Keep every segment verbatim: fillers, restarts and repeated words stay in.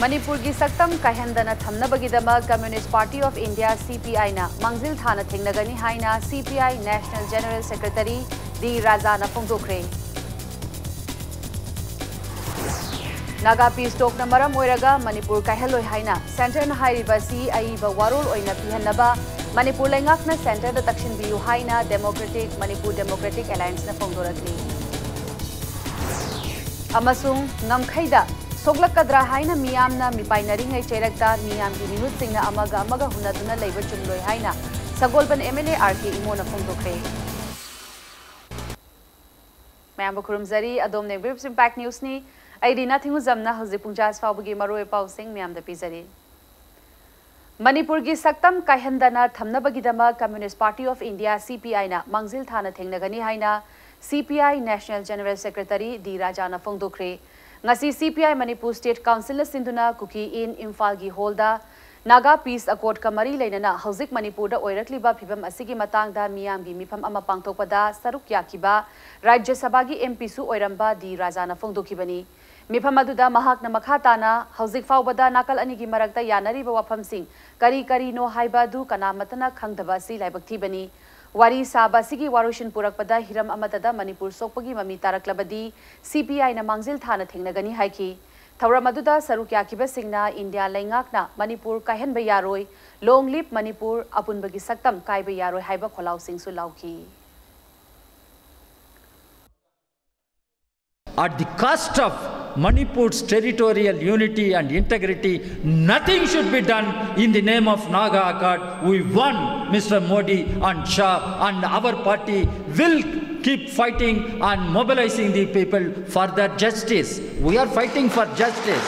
ꯃꯅꯤꯄꯨꯔꯒꯤ ꯁꯛꯇꯝ ꯀꯥꯏꯍꯟꯗꯅ ꯊꯝꯅꯕꯒꯤꯗꯃꯛ Communist Party of India, C P I ꯅ ꯃꯥꯡꯖꯤꯜ ꯊꯥꯅ ꯊꯦꯡꯅꯒꯅꯤ ꯍꯥꯏꯅ C P I National General Secretary D ꯔꯥꯖꯥꯅ ꯐꯣꯡꯗꯣꯛꯈ꯭ꯔꯦ꯫ Naga peace talk ꯅ ꯃꯔꯝ ꯑꯣꯏꯔꯒ ꯃꯅꯤꯄꯨꯔ ꯀꯥꯏꯍꯜꯂꯣꯏ ꯍꯥꯏꯅ centre ꯅ ꯍꯥꯏꯔꯤꯕ ꯑꯁꯤ ꯑꯏꯕ ꯋꯥꯔꯣꯜ ꯑꯣꯏꯅ ꯄꯤꯍꯟꯅꯕ ꯃꯅꯤꯄꯨꯔ ꯂꯩꯉꯥꯛꯅ centre ꯗ ꯇꯛꯁꯤꯟꯕꯤꯌꯨ ꯍꯥꯏꯅ Democratic Manipur Democratic Alliance ꯅ ꯐꯣꯡꯗꯣꯔꯛꯂꯤ꯫ ꯑꯃꯁꯨꯡ ꯉꯝꯈꯩꯗ ꯁꯣꯛꯂꯛꯀꯗ꯭ꯔꯥ ꯍꯥꯏꯅ ꯃꯤꯌꯥꯝꯅ ꯃꯤꯄꯥꯏꯅꯔꯤꯉꯩ ꯆꯩꯔꯛꯇ ꯃꯤꯌꯥꯝꯒꯤ ꯃꯤꯍꯨꯠꯁꯤꯡꯅ ꯑꯃꯒ ꯑꯃꯒ ꯍꯨꯟꯅꯗꯨꯅ ꯂꯩꯕ ꯆꯨꯝꯂꯣꯏ ꯍꯥꯏꯅ ꯁꯒꯣꯜꯕꯟ M L A R K ꯏꯃꯣꯅ ꯐꯣꯡꯗꯣꯛꯈ꯭ꯔꯦ꯫ ꯃꯌꯥꯝꯕꯨ ꯈꯨꯔꯨꯝꯖꯔꯤ꯫ ꯑꯗꯣꯝꯅ ꯌꯦꯡꯕꯤꯔꯤꯕꯁꯤ Impact News ꯅꯤ꯫ ꯑꯩ ꯔꯤꯅꯥ ꯊꯤꯡꯉꯨꯖꯝꯅ ꯍꯧꯖꯤꯛ ꯄꯨꯡ ꯖꯥꯁ ꯐꯥꯎꯕꯒꯤ ꯃꯔꯨꯑꯣꯏꯕ ꯄꯥꯎꯁꯤꯡ ꯃꯌꯥꯝꯗ ꯄꯤꯖꯔꯤ꯫ ꯃꯅꯤꯄꯨꯔꯒꯤ ꯁꯛꯇꯝ ꯀꯥꯏꯍꯟꯗꯅ ꯊꯝꯅꯕꯒꯤꯗꯃꯛ Communist Party of India, C P I ꯅ ꯃꯥꯡꯖꯤꯜ ꯊꯥꯅ ꯊꯦꯡꯅꯒꯅꯤ ꯍꯥꯏꯅ C P I National General Secretary ꯗꯤ ꯔꯥꯖꯥꯅ ꯐꯣꯡꯗꯣꯛꯈ꯭ꯔꯦ꯫ ꯉꯁꯤ C P I Manipur State Council ꯅ ꯁꯤꯟꯗꯨꯅ ꯀꯨꯀꯤ ꯏꯟ ꯏꯝꯐꯥꯜꯒꯤ ꯍꯣꯜꯗ ꯅꯥꯒꯥ peace accord ꯀ ꯃꯔꯤ ꯂꯩꯅꯅ ꯍꯧꯖꯤꯛ ꯃꯅꯤꯄꯨꯔꯗ ꯑꯣꯏꯔꯛꯂꯤꯕ ꯐꯤꯕꯝ ꯑꯁꯤꯒꯤ ꯃꯇꯥꯡꯗ ꯃꯤꯌꯥꯝꯒꯤ ꯃꯤꯐꯝ ꯑꯃ ꯄꯥꯡꯊꯣꯛꯄꯗ ꯁꯔꯨꯛ ꯌꯥꯈꯤꯕ ꯔꯥꯖ꯭ꯌ ꯁꯚꯥꯒꯤ M P ꯁꯨ ꯑꯣꯏꯔꯝꯕ ꯗꯤ ꯔꯥꯖꯥꯅ ꯐꯣꯡꯗꯣꯛꯈꯤꯕꯅꯤ꯫ ꯃꯤꯐꯝ ꯑꯗꯨꯗ ꯃꯍꯥꯛꯅ ꯃꯈꯥ ꯇꯥꯅ ꯍꯧꯖꯤꯛ ꯐꯥꯎꯕꯗ ꯅꯥꯀꯜ ꯑꯅꯤꯒꯤ ꯃꯔꯛꯇ ꯌꯥꯅꯔꯤꯕ ꯋꯥꯐꯝꯁꯤꯡ ꯀꯔꯤ ꯀꯔꯤꯅꯣ ꯍꯥꯏꯕ ꯑꯗꯨ ꯀꯅꯥꯃꯠꯇꯅ ꯈꯪꯗꯕ ꯑꯁꯤ ꯂꯥꯏꯕꯛ ꯊꯤꯕꯅꯤ꯫ ꯋꯥꯔꯤ ꯁꯥꯕ ꯑꯁꯤꯒꯤ ꯋꯥꯔꯣꯏꯁꯤꯟ ꯄꯨꯔꯛꯄꯗ ꯍꯤꯔꯝ ꯑꯃꯠꯇꯗ ꯃꯅꯤꯄꯨꯔ ꯁꯣꯛꯄꯒꯤ ꯃꯃꯤ ꯇꯥꯔꯛꯂꯕꯗꯤ C P I ꯅ ꯃꯥꯡꯖꯤꯜ ꯊꯥꯅ ꯊꯦꯡꯅꯒꯅꯤ ꯍꯥꯏꯈꯤ꯫ ꯊꯧꯔꯝ ꯑꯗꯨꯗ ꯁꯔꯨꯛ ꯌꯥꯈꯤꯕꯁꯤꯡꯅ ꯏꯟꯗꯤꯌꯥ ꯂꯩꯉꯥꯛꯅ ꯃꯅꯤꯄꯨꯔ ꯀꯥꯏꯍꯟꯕ ꯌꯥꯔꯣꯏ, Long live ꯃꯅꯤꯄꯨꯔ, ꯑꯄꯨꯟꯕꯒꯤ ꯁꯛꯇꯝ ꯀꯥꯏꯕ ꯌꯥꯔꯣꯏ ꯍꯥꯏꯕ ꯈꯣꯜꯂꯥꯎꯁꯤꯡꯁꯨ ꯂꯥꯎꯈꯤ꯫ At the cost of Manipur's territorial unity and integrity, nothing should be done in the name of Naga Accord. We want Mister Modi and Shah, and our party will keep fighting and mobilizing the people for their justice. We are fighting for justice,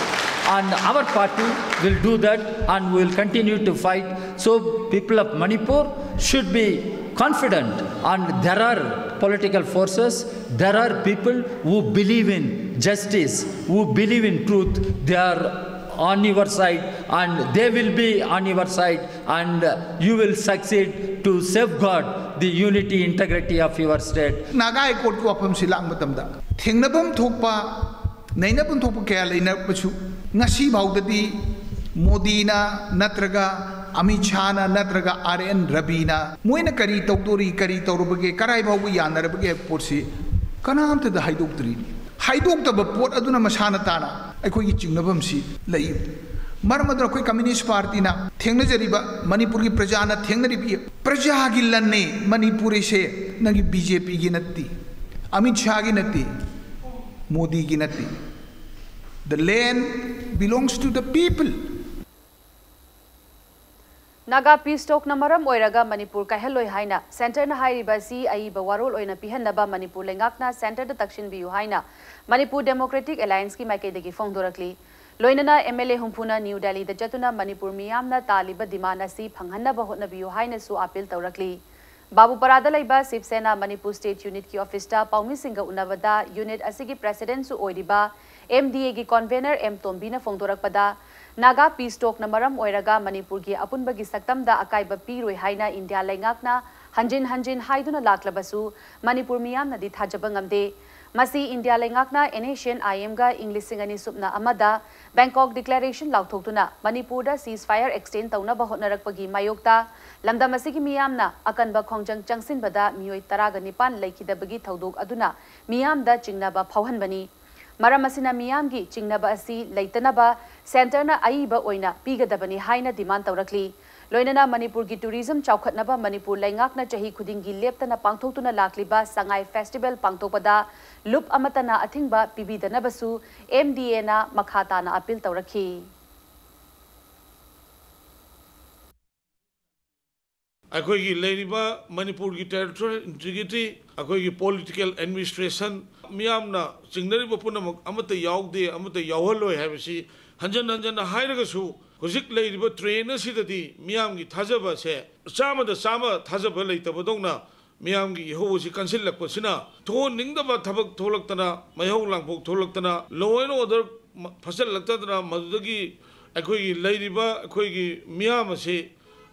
and our party will do that, and we will continue to fight. So, people of Manipur should be confident, and there are political forces, there are people who believe in justice, who believe in truth. They are on your side, and they will be on your side, and you will succeed to safeguard the unity, integrity of your state. Naga Accord ꯀꯤ ꯋꯥꯐꯝꯁꯤ ꯂꯥꯛꯄ ꯃꯇꯝꯗ ꯊꯦꯡꯅꯐꯝ ꯊꯣꯛꯄ, ꯅꯩꯅꯐꯝ ꯊꯣꯛꯄ ꯀꯌꯥ ꯂꯩꯅꯔꯛꯄꯁꯨ ꯉꯁꯤ ꯐꯥꯎꯗꯗꯤ ꯃꯣꯗꯤꯅ ꯅꯠꯇ꯭ꯔꯒ ꯑꯃꯤꯠ ꯁꯥꯍꯅ ꯅꯠꯇ꯭ꯔꯒ ꯑꯥꯔ ꯑꯦꯟ ꯔꯕꯤꯅ ꯃꯣꯏꯅ ꯀꯔꯤ ꯇꯧꯗꯣꯔꯤ, ꯀꯔꯤ ꯇꯧꯔꯕꯒꯦ, ꯀꯔꯥꯏ ꯐꯥꯎꯕ ꯌꯥꯅꯔꯕꯒꯦ ꯍꯥꯏꯕ ꯄꯣꯠꯁꯤ ꯀꯅꯥꯝꯇꯗ ꯍꯥꯏꯗꯣꯛꯇ꯭ꯔꯤꯅꯤ꯫ ꯍꯥꯏꯗꯣꯛꯇꯕ ꯄꯣꯠ ꯑꯗꯨꯅ ꯃꯁꯥꯅ ꯇꯥꯅ ꯑꯩꯈꯣꯏꯒꯤ ꯆꯤꯡꯅꯐꯝꯁꯤ ꯂꯩ꯫ ꯃꯔꯝ ꯑꯗꯨꯅ ꯑꯩꯈꯣꯏ ꯀꯝꯌꯨꯅꯤꯁ꯭ꯠ ꯄꯥꯔꯇꯤꯅ ꯊꯦꯡꯅꯖꯔꯤꯕ, ꯃꯅꯤꯄꯨꯔꯒꯤ ꯄ꯭ꯔꯖꯥꯅ ꯊꯦꯡꯅꯔꯤꯕ, ꯄ꯭ꯔꯖꯥꯒꯤ ꯂꯟꯅꯤ ꯃꯅꯤꯄꯨꯔ ꯑꯁꯦ, ꯅꯪꯒꯤ ꯕꯤ ꯖꯦ ꯄꯤꯒꯤ ꯅꯠꯇꯦ, ꯑꯃꯤꯠ ꯁꯥꯍꯒꯤ ꯅꯠꯇꯦ, ꯃꯣꯗꯤꯒꯤ ꯅꯠꯇꯦ꯫ The land belongs to the people. Naga peace ꯇꯣꯛꯅ ꯃꯔꯝ ꯑꯣꯏꯔꯒ ꯃꯅꯤꯄꯨꯔ ꯀꯥꯏꯍꯜꯂꯣꯏ ꯍꯥꯏꯅ ꯁꯦꯟꯇꯔꯅ ꯍꯥꯏꯔꯤꯕ ꯑꯁꯤ ꯑꯏꯕ ꯋꯥꯔꯣꯜ ꯑꯣꯏꯅ ꯄꯤꯍꯟꯅꯕ ꯃꯅꯤꯄꯨꯔ ꯂꯩꯉꯥꯛꯅ ꯁꯦꯟꯇꯔꯗ ꯇꯛꯁꯤꯟꯕꯤꯌꯨ ꯍꯥꯏꯅ ꯃꯅꯤꯄꯨꯔ ꯗꯦꯃꯣꯀ꯭ꯔꯦꯇꯤꯛ ꯑꯦꯂꯥꯏꯟꯁꯀꯤ ꯃꯥꯏꯀꯩꯗꯒꯤ ꯐꯣꯡꯗꯣꯔꯛꯂꯤ꯫ ꯂꯣꯏꯅꯅ ꯑꯦꯝ ꯑꯦꯜ ꯑꯦ ꯍꯨꯝꯐꯨꯅ ꯅ꯭ꯌꯨ ꯗꯦꯜꯂꯤꯗ ꯆꯠꯇꯨꯅ ꯃꯅꯤꯄꯨꯔ ꯃꯤꯌꯥꯝꯅ ꯇꯥꯜꯂꯤꯕ ꯗꯤꯃꯥꯟ ꯑꯁꯤ ꯐꯪꯍꯟꯅꯕ ꯍꯣꯠꯅꯕꯤꯌꯨ ꯍꯥꯏꯅꯁꯨ ꯑꯥꯄꯤꯜ ꯇꯧꯔꯛꯂꯤ꯫ ꯕꯥꯕꯨꯄꯥꯔꯥꯗ ꯂꯩꯕ ꯁꯤꯕ ꯁꯦꯅꯥ ꯃꯅꯤꯄꯨꯔ ꯁ꯭ꯇꯦꯠ ꯌꯨꯅꯤꯠꯀꯤ ꯑꯣꯐꯤꯁꯇ ꯄꯥꯎꯃꯤꯁꯤꯡꯒ ꯎꯅꯕꯗ ꯌꯨꯅꯤꯠ ꯑꯁꯤꯒꯤ ꯄ꯭ꯔꯦꯁꯤꯗꯦꯟꯠꯁꯨ ꯑꯣꯏꯔꯤꯕ ꯑꯦꯝ ꯗꯤ ꯑꯦꯒꯤ ꯀꯣꯟꯚꯦꯅꯔ ꯑꯦꯝ ꯇꯣꯝꯕꯤꯅ ꯐꯣꯡꯗꯣꯔꯛꯄꯗ, ꯅꯥꯒꯥ ꯄꯤꯁ ꯇꯣꯛꯅ ꯃꯔꯝ ꯑꯣꯏꯔꯒ ꯃꯅꯤꯄꯨꯔꯒꯤ ꯑꯄꯨꯟꯕꯒꯤ ꯁꯛꯇꯝꯗ ꯑꯀꯥꯏꯕ ꯄꯤꯔꯣꯏ ꯍꯥꯏꯅ ꯏꯟꯗꯤꯌꯥ ꯂꯩꯉꯥꯛꯅ ꯍꯟꯖꯤꯟ ꯍꯟꯖꯤꯟ ꯍꯥꯏꯗꯨꯅ ꯂꯥꯛꯂꯕꯁꯨ ꯃꯅꯤꯄꯨꯔ ꯃꯤꯌꯥꯝꯅꯗꯤ ꯊꯥꯖꯕ ꯉꯝꯗꯦ꯫ ꯃꯁꯤ ꯏꯟꯗꯤꯌꯥ ꯂꯩꯉꯥꯛꯅ ꯑꯦꯟ ꯑꯦꯁ ꯑꯦꯟ ꯑꯥꯏ ꯑꯦꯝꯒ ꯏꯪ ꯂꯤꯁꯤꯡ ꯑꯅꯤ ꯁꯨꯞꯅ ꯑꯃꯗ ꯕꯦꯡꯀꯣꯛ ꯗꯤꯀ꯭ꯂꯥꯔꯦꯁꯟ ꯂꯥꯎꯊꯣꯛꯇꯨꯅ ꯃꯅꯤꯄꯨꯔꯗ ꯁꯤꯖ ꯐꯥꯌꯔ ꯑꯦꯛꯁꯇꯦꯟ ꯇꯧꯅꯕ ꯍꯣꯠꯅꯔꯛꯄꯒꯤ ꯃꯥꯌꯣꯛꯇ ꯂꯝꯗꯝ ꯑꯁꯤꯒꯤ ꯃꯤꯌꯥꯝꯅ ꯑꯀꯟꯕ ꯈꯣꯡꯖꯪ ꯆꯪꯁꯤꯟꯕꯗ ꯃꯤꯑꯣꯏ ꯇꯔꯥꯒ ꯅꯤꯄꯥꯟ ꯂꯩꯈꯤꯗꯕꯒꯤ ꯊꯧꯗꯣꯛ ꯑꯗꯨꯅ ꯃꯤꯌꯥꯝꯗ ꯆꯤꯡꯅꯕ ꯐꯥꯎꯍꯟꯕꯅꯤ꯫ ꯃꯔꯝ ꯑꯁꯤꯅ ꯃꯤꯌꯥꯝꯒꯤ ꯆꯤꯡꯅꯕ ꯑꯁꯤ ꯂꯩꯇꯅꯕ ꯁꯦꯟꯇꯔꯅ ꯑꯏꯕ ꯑꯣꯏꯅ ꯄꯤꯒꯗꯕꯅꯤ ꯍꯥꯏꯅ ꯗꯤꯃꯥꯟ ꯇꯧꯔꯛꯂꯤ꯫ ꯂꯣꯏꯅꯅ ꯃꯅꯤꯄꯨꯔꯒꯤ ꯇꯨꯔꯤꯖꯝ ꯆꯥꯎꯈꯠꯅꯕ ꯃꯅꯤꯄꯨꯔ ꯂꯩꯉꯥꯛꯅ ꯆꯍꯤ ꯈꯨꯗꯤꯡꯒꯤ ꯂꯦꯞꯇꯅ ꯄꯥꯡꯊꯣꯛꯇꯨꯅ ꯂꯥꯛꯂꯤꯕ ꯁꯉꯥꯏ ꯐꯦꯁꯇꯤꯚꯦꯜ ꯄꯥꯡꯊꯣꯛꯄꯗ ꯂꯨꯞ ꯑꯃꯠꯇꯅ ꯑꯊꯤꯡꯕ ꯄꯤꯕꯤꯗꯅꯕꯁꯨ ꯑꯦꯝ ꯗꯤ ꯑꯦꯅ ꯃꯈꯥ ꯇꯥꯅ ꯑꯥꯄꯤꯜ ꯇꯧꯔꯛꯈꯤ꯫ ꯑꯩꯈꯣꯏꯒꯤ ꯂꯩꯔꯤꯕ ꯃꯅꯤꯄꯨꯔꯒꯤ ꯇꯦꯔꯤꯇꯣꯔꯤꯌꯦꯜ ꯏꯟꯇꯤꯒ꯭ꯔꯤꯇꯤ, ꯑꯩꯈꯣꯏꯒꯤ ꯄꯣꯂꯤꯇꯤꯀꯦꯜ ꯑꯦꯗꯃꯤꯅꯤꯁꯇ꯭ꯔꯦꯁꯟ, ꯃꯤꯌꯥꯝꯅ ꯆꯤꯡꯅꯔꯤꯕ ꯄꯨꯝꯅꯃꯛ ꯑꯃꯠꯇ ꯌꯥꯎꯗꯦ, ꯑꯃꯠꯇ ꯌꯥꯎꯍꯜꯂꯣꯏ ꯍꯥꯏꯕꯁꯤ ꯍꯟꯖꯟ ꯍꯟꯖꯟꯅ ꯍꯥꯏꯔꯒꯁꯨ, ꯍꯧꯖꯤꯛ ꯂꯩꯔꯤꯕ ꯇ꯭ꯔꯦꯟ ꯑꯁꯤꯗꯗꯤ ꯃꯤꯌꯥꯝꯒꯤ ꯊꯥꯖꯕꯁꯦ ꯆꯥꯝꯃꯗ ꯆꯥꯝꯃ ꯊꯥꯖꯕ ꯂꯩꯇꯕꯗꯧꯅ ꯃꯤꯌꯥꯝꯒꯤ ꯏꯍꯧ ꯑꯁꯤ ꯀꯟꯁꯤꯜꯂꯛꯄꯁꯤꯅ ꯊꯣꯛꯍꯟꯅꯤꯡꯗꯕ ꯊꯕꯛ ꯊꯣꯛꯂꯛꯇꯅ, ꯃꯩꯍꯧ ꯂꯥꯡꯄꯣꯛ ꯊꯣꯛꯂꯛꯇꯅ, law and order ꯃ-, ꯐꯠꯆꯜꯂꯛꯇꯗꯅ, ꯃꯗꯨꯗꯒꯤ ꯑꯩꯈꯣꯏꯒꯤ ꯂꯩꯔꯤꯕ ꯑꯩꯈꯣꯏꯒꯤ ꯃꯤꯌꯥꯝ ꯑꯁꯤ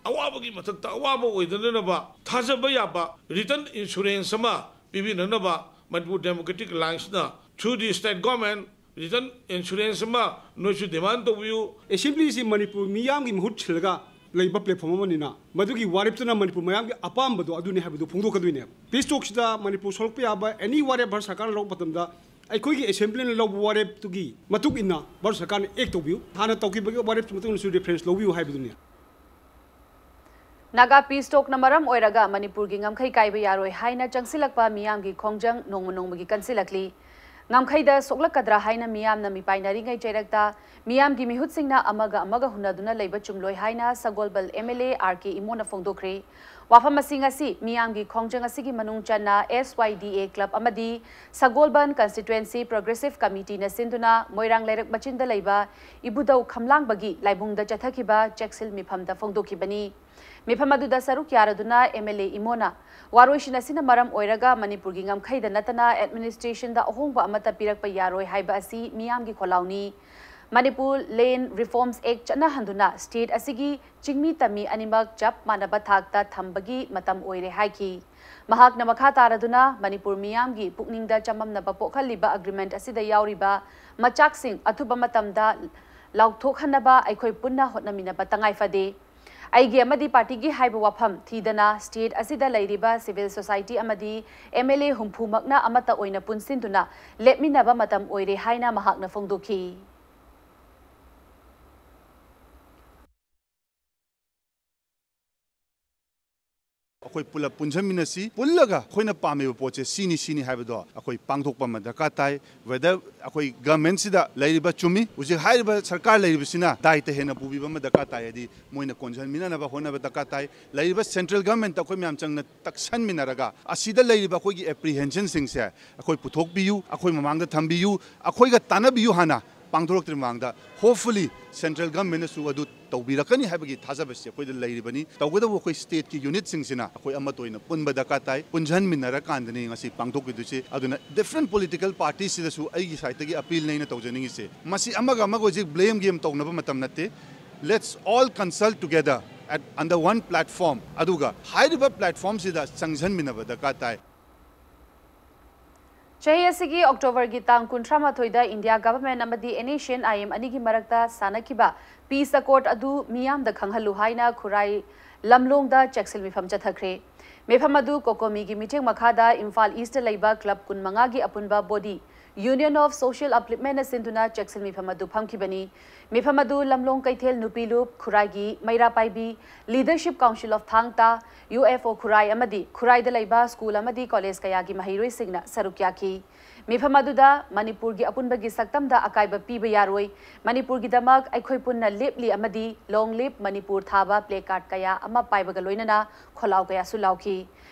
ꯑꯋꯥꯕꯒꯤ ꯃꯊꯛꯇ ꯑꯋꯥꯕ ꯑꯣꯏꯗꯅꯅꯕ ꯊꯥꯖꯕ ꯌꯥꯕ written assurance ꯑꯃ ꯄꯤꯕꯤꯅꯅꯕ ꯃꯅꯤꯄꯨꯔ ꯗꯦꯃꯣꯀ꯭ꯔꯦꯇꯤꯛ ꯑꯦꯂꯥꯏꯟꯁꯅ through the state government Written insurance ꯑꯃ ꯅꯣꯏꯁꯨ demand ꯇꯧꯕꯤꯌꯨ꯫ ꯑꯦꯁꯦꯝꯕ꯭ꯂꯤꯁꯤ ꯃꯅꯤꯄꯨꯔ ꯃꯤꯌꯥꯝꯒꯤ ꯃꯍꯨꯠ ꯁꯤꯜꯂꯒ ꯂꯩꯕ platform ꯑꯃꯅꯤꯅ, ꯃꯗꯨꯒꯤ ꯋꯥꯔꯦꯞꯇꯨꯅ ꯃꯅꯤꯄꯨꯔ ꯃꯌꯥꯝꯒꯤ ꯑꯄꯥꯝꯕꯗꯣ ꯑꯗꯨꯅꯤ ꯍꯥꯏꯕꯗꯨ ꯐꯣꯡꯗꯣꯛꯀꯗꯣꯏꯅꯦꯕ꯫ Peace talkꯁꯤꯗ ꯃꯅꯤꯄꯨꯔ ꯁꯣꯛꯂꯛꯄ ꯌꯥꯕ any ꯋꯥꯔꯦꯞ ꯚꯥꯔꯠ ꯁꯔꯀꯥꯔꯅ ꯂꯧꯕ ꯃꯇꯝꯗ ꯑꯩꯈꯣꯏꯒꯤ ꯑꯦꯁꯦꯝꯕ꯭ꯂꯤꯅ ꯂꯧꯕ ꯋꯥꯔꯦꯞꯇꯨꯒꯤ ꯃꯇꯨꯡ ꯏꯟꯅ ꯚꯥꯔꯠ ꯁꯔꯀꯥꯔꯅ act ꯇꯧꯕꯤꯌꯨ꯫ ꯍꯥꯟꯅ ꯇꯧꯈꯤꯕꯒꯤ ꯋꯥꯔꯦꯞꯇꯨ ꯃꯇꯨꯡ ꯏꯟꯅꯁꯨ reference ꯂꯧꯕꯤꯌꯨ ꯍꯥꯏꯕꯗꯨꯅꯤ꯫ ꯅꯥꯒꯥ peace talkꯅ ꯃꯔꯝ ꯑꯣꯏꯔꯒ ꯃꯅꯤꯄꯨꯔꯒꯤ ꯉꯝꯈꯩ ꯀꯥꯏꯕ ꯌꯥꯔꯣꯏ ꯍꯥꯏꯅ ꯆꯪꯁꯤꯜꯂꯛꯄ ꯃꯤꯌꯥꯝꯒꯤ ꯈꯣꯡꯖꯪ ꯅꯣꯡꯃ ꯅꯣꯡꯃꯒꯤ ꯀꯟꯁꯤꯜꯂꯛꯂꯤ꯫ ꯉꯝꯈꯩꯗ ꯁꯣꯛꯂꯛꯀꯗ꯭ꯔꯥ ꯍꯥꯏꯅ ꯃꯤꯌꯥꯝꯅ ꯃꯤꯄꯥꯏꯅꯔꯤꯉꯩ ꯆꯩꯔꯛꯇ ꯃꯤꯌꯥꯝꯒꯤ ꯃꯤꯍꯨꯠꯁꯤꯡꯅ ꯑꯃꯒ ꯑꯃꯒ ꯍꯨꯟꯅꯗꯨꯅ ꯂꯩꯕ ꯆꯨꯝꯂꯣꯏ ꯍꯥꯏꯅ ꯁꯒꯣꯜꯕꯜ MLA R K ꯏꯃꯣꯅ ꯐꯣꯡꯗꯣꯛꯈ꯭ꯔꯦ꯫ ꯋꯥꯐꯝ ꯑꯁꯤ ꯉꯁꯤ ꯃꯤꯌꯥꯝꯒꯤ ꯈꯣꯡꯖꯪ ꯑꯁꯤꯒꯤ ꯃꯅꯨꯡ ꯆꯟꯅ S Y D A club ꯑꯃꯗꯤ ꯁꯒꯣꯜꯕꯟ constituency progressive committeeꯅ ꯁꯤꯟꯗꯨꯅ ꯃꯣꯏꯔꯥꯡ ꯂꯩꯔꯛ ꯃꯆꯤꯟꯗ ꯂꯩꯕ ꯏꯕꯨꯙꯧ ꯈꯝꯂꯥꯡꯕꯒꯤ ꯂꯥꯏꯕꯨꯡꯗ ꯆꯠꯊꯈꯤꯕ ꯆꯦꯛꯁꯤꯜ ꯃꯤꯐꯝꯗ ꯐꯣꯡꯗꯣꯛꯈꯤꯕꯅꯤ꯫ ꯃꯤꯐꯝ ꯑꯗꯨꯗ ꯁꯔꯨꯛ ꯌꯥꯔꯗꯨꯅ MLA ꯏꯃꯣꯅ ꯋꯥꯔꯣꯏꯁꯤꯟ ꯑꯁꯤꯅ ꯃꯔꯝ ꯑꯣꯏꯔꯒ ꯃꯅꯤꯄꯨꯔꯒꯤ ꯉꯝꯈꯩꯗ ꯅꯠꯇꯅ administrationꯗ ꯑꯍꯣꯡꯕ ꯑꯃꯠꯇ ꯄꯤꯔꯛꯄ ꯌꯥꯔꯣꯏ ꯍꯥꯏꯕ ꯑꯁꯤ ꯃꯤꯌꯥꯝꯒꯤ ꯈꯣꯜꯂꯥꯎꯅꯤ꯫ Manipur Land Reforms Act ꯆꯠꯅꯍꯟꯗꯨꯅ state ꯑꯁꯤꯒꯤ ꯆꯤꯡꯃꯤ ꯇꯝꯃꯤ ꯑꯅꯤꯃꯛ ꯆꯞ ꯃꯥꯟꯅꯕ ꯊꯥꯛꯇ ꯊꯝꯕꯒꯤ ꯃꯇꯝ ꯑꯣꯏꯔꯦ ꯍꯥꯏꯈꯤ꯫ ꯃꯍꯥꯛꯅ ꯃꯈꯥ ꯇꯥꯔꯗꯨꯅ ꯃꯅꯤꯄꯨꯔ ꯃꯤꯌꯥꯝꯒꯤ ꯄꯨꯛꯅꯤꯡꯗ ꯆꯃꯝꯅꯕ ꯄꯣꯛꯍꯜꯂꯤꯕ agreement ꯑꯁꯤꯗ ꯌꯥꯎꯔꯤꯕ ꯃꯆꯥꯛꯁꯤꯡ ꯑꯊꯨꯕ ꯃꯇꯝꯗ ꯂꯥꯎꯊꯣꯛꯍꯟꯅꯕ ꯑꯩꯈꯣꯏ ꯄꯨꯟꯅ ꯍꯣꯠꯅꯃꯤꯟꯅꯕ ꯇꯉꯥꯏ ꯐꯗꯦ꯫ ꯑꯩꯒꯤ ꯑꯃꯗꯤ partyꯒꯤ ꯍꯥꯏꯕ ꯋꯥꯐꯝ ꯊꯤꯗꯅ state ꯑꯁꯤꯗ ꯂꯩꯔꯤꯕ civil society ꯑꯃꯗꯤ MLA ꯍꯨꯝꯐꯨꯃꯛꯅ ꯑꯃꯠꯇ ꯑꯣꯏꯅ ꯄꯨꯟꯁꯤꯟꯗꯨꯅ ꯂꯦꯞꯃꯤꯟꯅꯕ ꯃꯇꯝ ꯑꯣꯏꯔꯦ ꯍꯥꯏꯅ ꯃꯍꯥꯛꯅ ꯐꯣꯡꯗꯣꯛꯈꯤ꯫ ꯑꯩꯈꯣꯏ ꯄꯨꯂꯞ ꯄꯨꯟꯁꯤꯟꯃꯤꯟꯅꯁꯤ꯫ ꯄꯨꯜꯂꯒ ꯑꯩꯈꯣꯏꯅ ꯄꯥꯝꯃꯤꯕ ꯄꯣꯠꯁꯦ ꯁꯤꯅꯤ, ꯁꯤꯅꯤ ꯍꯥꯏꯕꯗꯣ ꯑꯩꯈꯣꯏ ꯄꯥꯡꯊꯣꯛꯄ ꯑꯃ ꯗꯔꯀꯥꯔ ꯇꯥꯏ꯫ Whether ꯑꯩꯈꯣꯏ governmentꯁꯤꯗ ꯂꯩꯔꯤꯕ, ꯆꯨꯝꯃꯤ, ꯍꯧꯖꯤꯛ ꯍꯥꯏꯔꯤꯕ ꯁꯔꯀꯥꯔ ꯂꯩꯔꯤꯕꯁꯤꯅ ꯗꯥꯏꯇ ꯍꯦꯟꯅ ꯄꯨꯕꯤꯕ ꯑꯃ ꯗꯔꯀꯥꯔ ꯇꯥꯏ꯫ ꯍꯥꯏꯗꯤ ꯃꯣꯏꯅ ꯀꯣꯟꯁꯤꯟꯃꯤꯟꯅꯅꯕ ꯍꯣꯠꯅꯕ ꯗꯔꯀꯥꯔ ꯇꯥꯏ꯫ ꯂꯩꯔꯤꯕ central governmentꯇ ꯑꯩꯈꯣꯏ ꯃꯌꯥꯝ ꯆꯪꯅ ꯇꯛꯁꯟꯃꯤꯟꯅꯔꯒ ꯑꯁꯤꯗ ꯂꯩꯔꯤꯕ ꯑꯩꯈꯣꯏꯒꯤ apprehensionꯁꯤꯡꯁꯦ ꯑꯩꯈꯣꯏ ꯄꯨꯊꯣꯛꯄꯤꯌꯨ, ꯑꯩꯈꯣꯏ ꯃꯃꯥꯡꯗ ꯊꯝꯕꯤꯌꯨ, ꯑꯩꯈꯣꯏꯒ ꯇꯥꯟꯅꯕꯤꯌꯨ ꯍꯥꯟꯅ꯫ ꯄꯥꯡꯊꯣꯔꯛꯇ꯭ꯔꯤ ꯃꯃꯥꯡꯗ hopefully central governmentꯅꯁꯨ ꯑꯗꯨ ꯇꯧꯕꯤꯔꯛꯀꯅꯤ ꯍꯥꯏꯕꯒꯤ ꯊꯥꯖꯕꯁꯤ ꯑꯩꯈꯣꯏꯗ ꯂꯩꯔꯤꯕꯅꯤ꯫ ꯇꯧꯒꯗꯕ ꯑꯩꯈꯣꯏ stateꯀꯤ unitꯁꯤꯡꯁꯤꯅ ꯑꯩꯈꯣꯏ ꯑꯃꯠꯇ ꯑꯣꯏꯅ ꯄꯨꯟꯕ ꯗꯔꯀꯥꯔ ꯇꯥꯏ, ꯄꯨꯟꯁꯤꯟꯃꯤꯟꯅꯔꯀꯥꯟꯗꯅꯤ ꯉꯁꯤ ꯄꯥꯡꯊꯣꯛꯈꯤꯗꯣꯏꯁꯤ꯫ ꯑꯗꯨꯅ different political partyꯁꯤꯗꯁꯨ ꯑꯩꯒꯤ sideꯇꯒꯤ appealꯅꯤ ꯑꯩꯅ ꯇꯧꯖꯅꯤꯡꯉꯤꯁꯤ꯫ ꯃꯁꯤ ꯑꯃꯒ ꯑꯃꯒ ꯍꯧꯖꯤꯛ blame game ꯇꯧꯅꯕ ꯃꯇꯝ ꯅꯠꯇꯦ꯫ Let's all consult together at under one platform꯫ ꯑꯗꯨꯒ ꯍꯥꯏꯔꯤꯕ platformꯁꯤꯗ ꯆꯪꯁꯤꯟꯃꯤꯟꯅꯕ ꯗꯔꯀꯥꯔ ꯇꯥꯏ꯫ ꯆꯍꯤ ꯑꯁꯤꯒꯤ ꯑꯣꯛꯇꯣꯕꯔꯒꯤ ꯇꯥꯡ ꯀꯨꯟꯊ꯭ꯔꯥ ꯃꯥꯊꯣꯏꯗ ꯏꯟꯗꯤꯌꯥ ꯒꯚꯔꯟꯃꯦꯟꯠ ꯑꯃꯗꯤ N S N I M ꯑꯅꯤꯒꯤ ꯃꯔꯛꯇ ꯁꯥꯟꯅꯈꯤꯕ ꯄꯤꯁ ꯑꯦꯀꯣꯔꯗ ꯑꯗꯨ ꯃꯤꯌꯥꯝꯗ ꯈꯪꯍꯜꯂꯨ ꯍꯥꯏꯅ ꯈꯨꯔꯥꯏ ꯂꯝꯂꯣꯡꯗ ꯆꯦꯛꯁꯤꯜ ꯃꯤꯐꯝ ꯆꯠꯊꯈ꯭ꯔꯦ꯫ ꯃꯤꯐꯝ ꯑꯗꯨ ꯀꯣꯀꯣꯃꯤꯒꯤ ꯃꯤꯠꯌꯦꯡ ꯃꯈꯥꯗ ꯏꯝꯐꯥꯜ ꯏꯁꯇ ꯂꯩꯕ ꯀ꯭ꯂꯕ ꯀꯨꯟꯃꯉꯥꯒꯤ ꯑꯄꯨꯟꯕ ꯕꯣꯗꯤ ꯌꯨꯅꯤꯌꯟ ꯑꯣꯐ ꯁꯣꯁꯤꯌꯦꯜ ꯑꯞꯂꯤꯞꯃꯦꯟꯅ ꯁꯤꯟꯗꯨꯅ ꯆꯦꯛꯁꯤꯜ ꯃꯤꯐꯝ ꯑꯗꯨ ꯐꯝꯈꯤꯕꯅꯤ꯫ ꯃꯤꯐꯝ ꯑꯗꯨ ꯂꯝꯂꯣꯡ ꯀꯩꯊꯦꯜ ꯅꯨꯄꯤ ꯂꯨꯞ, ꯈꯨꯔꯥꯏꯒꯤ ꯃꯩꯔꯥ ꯄꯥꯏꯕꯤ, ꯂꯤꯗꯔꯁꯤꯞ ꯀꯥꯎꯟꯁꯤꯜ ꯑꯣꯐ ꯊꯥꯡ ꯇꯥ, ꯌꯨ ꯑꯦꯐ ꯑꯣ ꯈꯨꯔꯥꯏ ꯑꯃꯗꯤ ꯈꯨꯔꯥꯏꯗ ꯂꯩꯕ ꯁ꯭ꯀꯨꯜ ꯑꯃꯗꯤ ꯀꯣꯂꯦꯖ ꯀꯌꯥꯒꯤ ꯃꯍꯩꯔꯣꯏꯁꯤꯡꯅ ꯁꯔꯨꯛ ꯌꯥꯈꯤ꯫ ꯃꯤꯐꯝ ꯑꯗꯨꯗ ꯃꯅꯤꯄꯨꯔꯒꯤ ꯑꯄꯨꯟꯕꯒꯤ ꯁꯛꯇꯝꯗ ꯑꯀꯥꯏꯕ ꯄꯤꯕ ꯌꯥꯔꯣꯏ, ꯃꯅꯤꯄꯨꯔꯒꯤꯗꯃꯛ ꯑꯩꯈꯣꯏ ꯄꯨꯟꯅ ꯂꯦꯞꯂꯤ ꯑꯃꯗꯤ Long Live Manipur ꯊꯥꯕ ꯄ꯭ꯂꯦ ꯀꯥꯔꯗ ꯀꯌꯥ ꯑꯃ ꯄꯥꯏꯕꯒ ꯂꯣꯏꯅꯅ ꯈꯣꯜꯂꯥꯎ ꯀꯌꯥꯁꯨ ꯂꯥꯎꯈꯤ꯫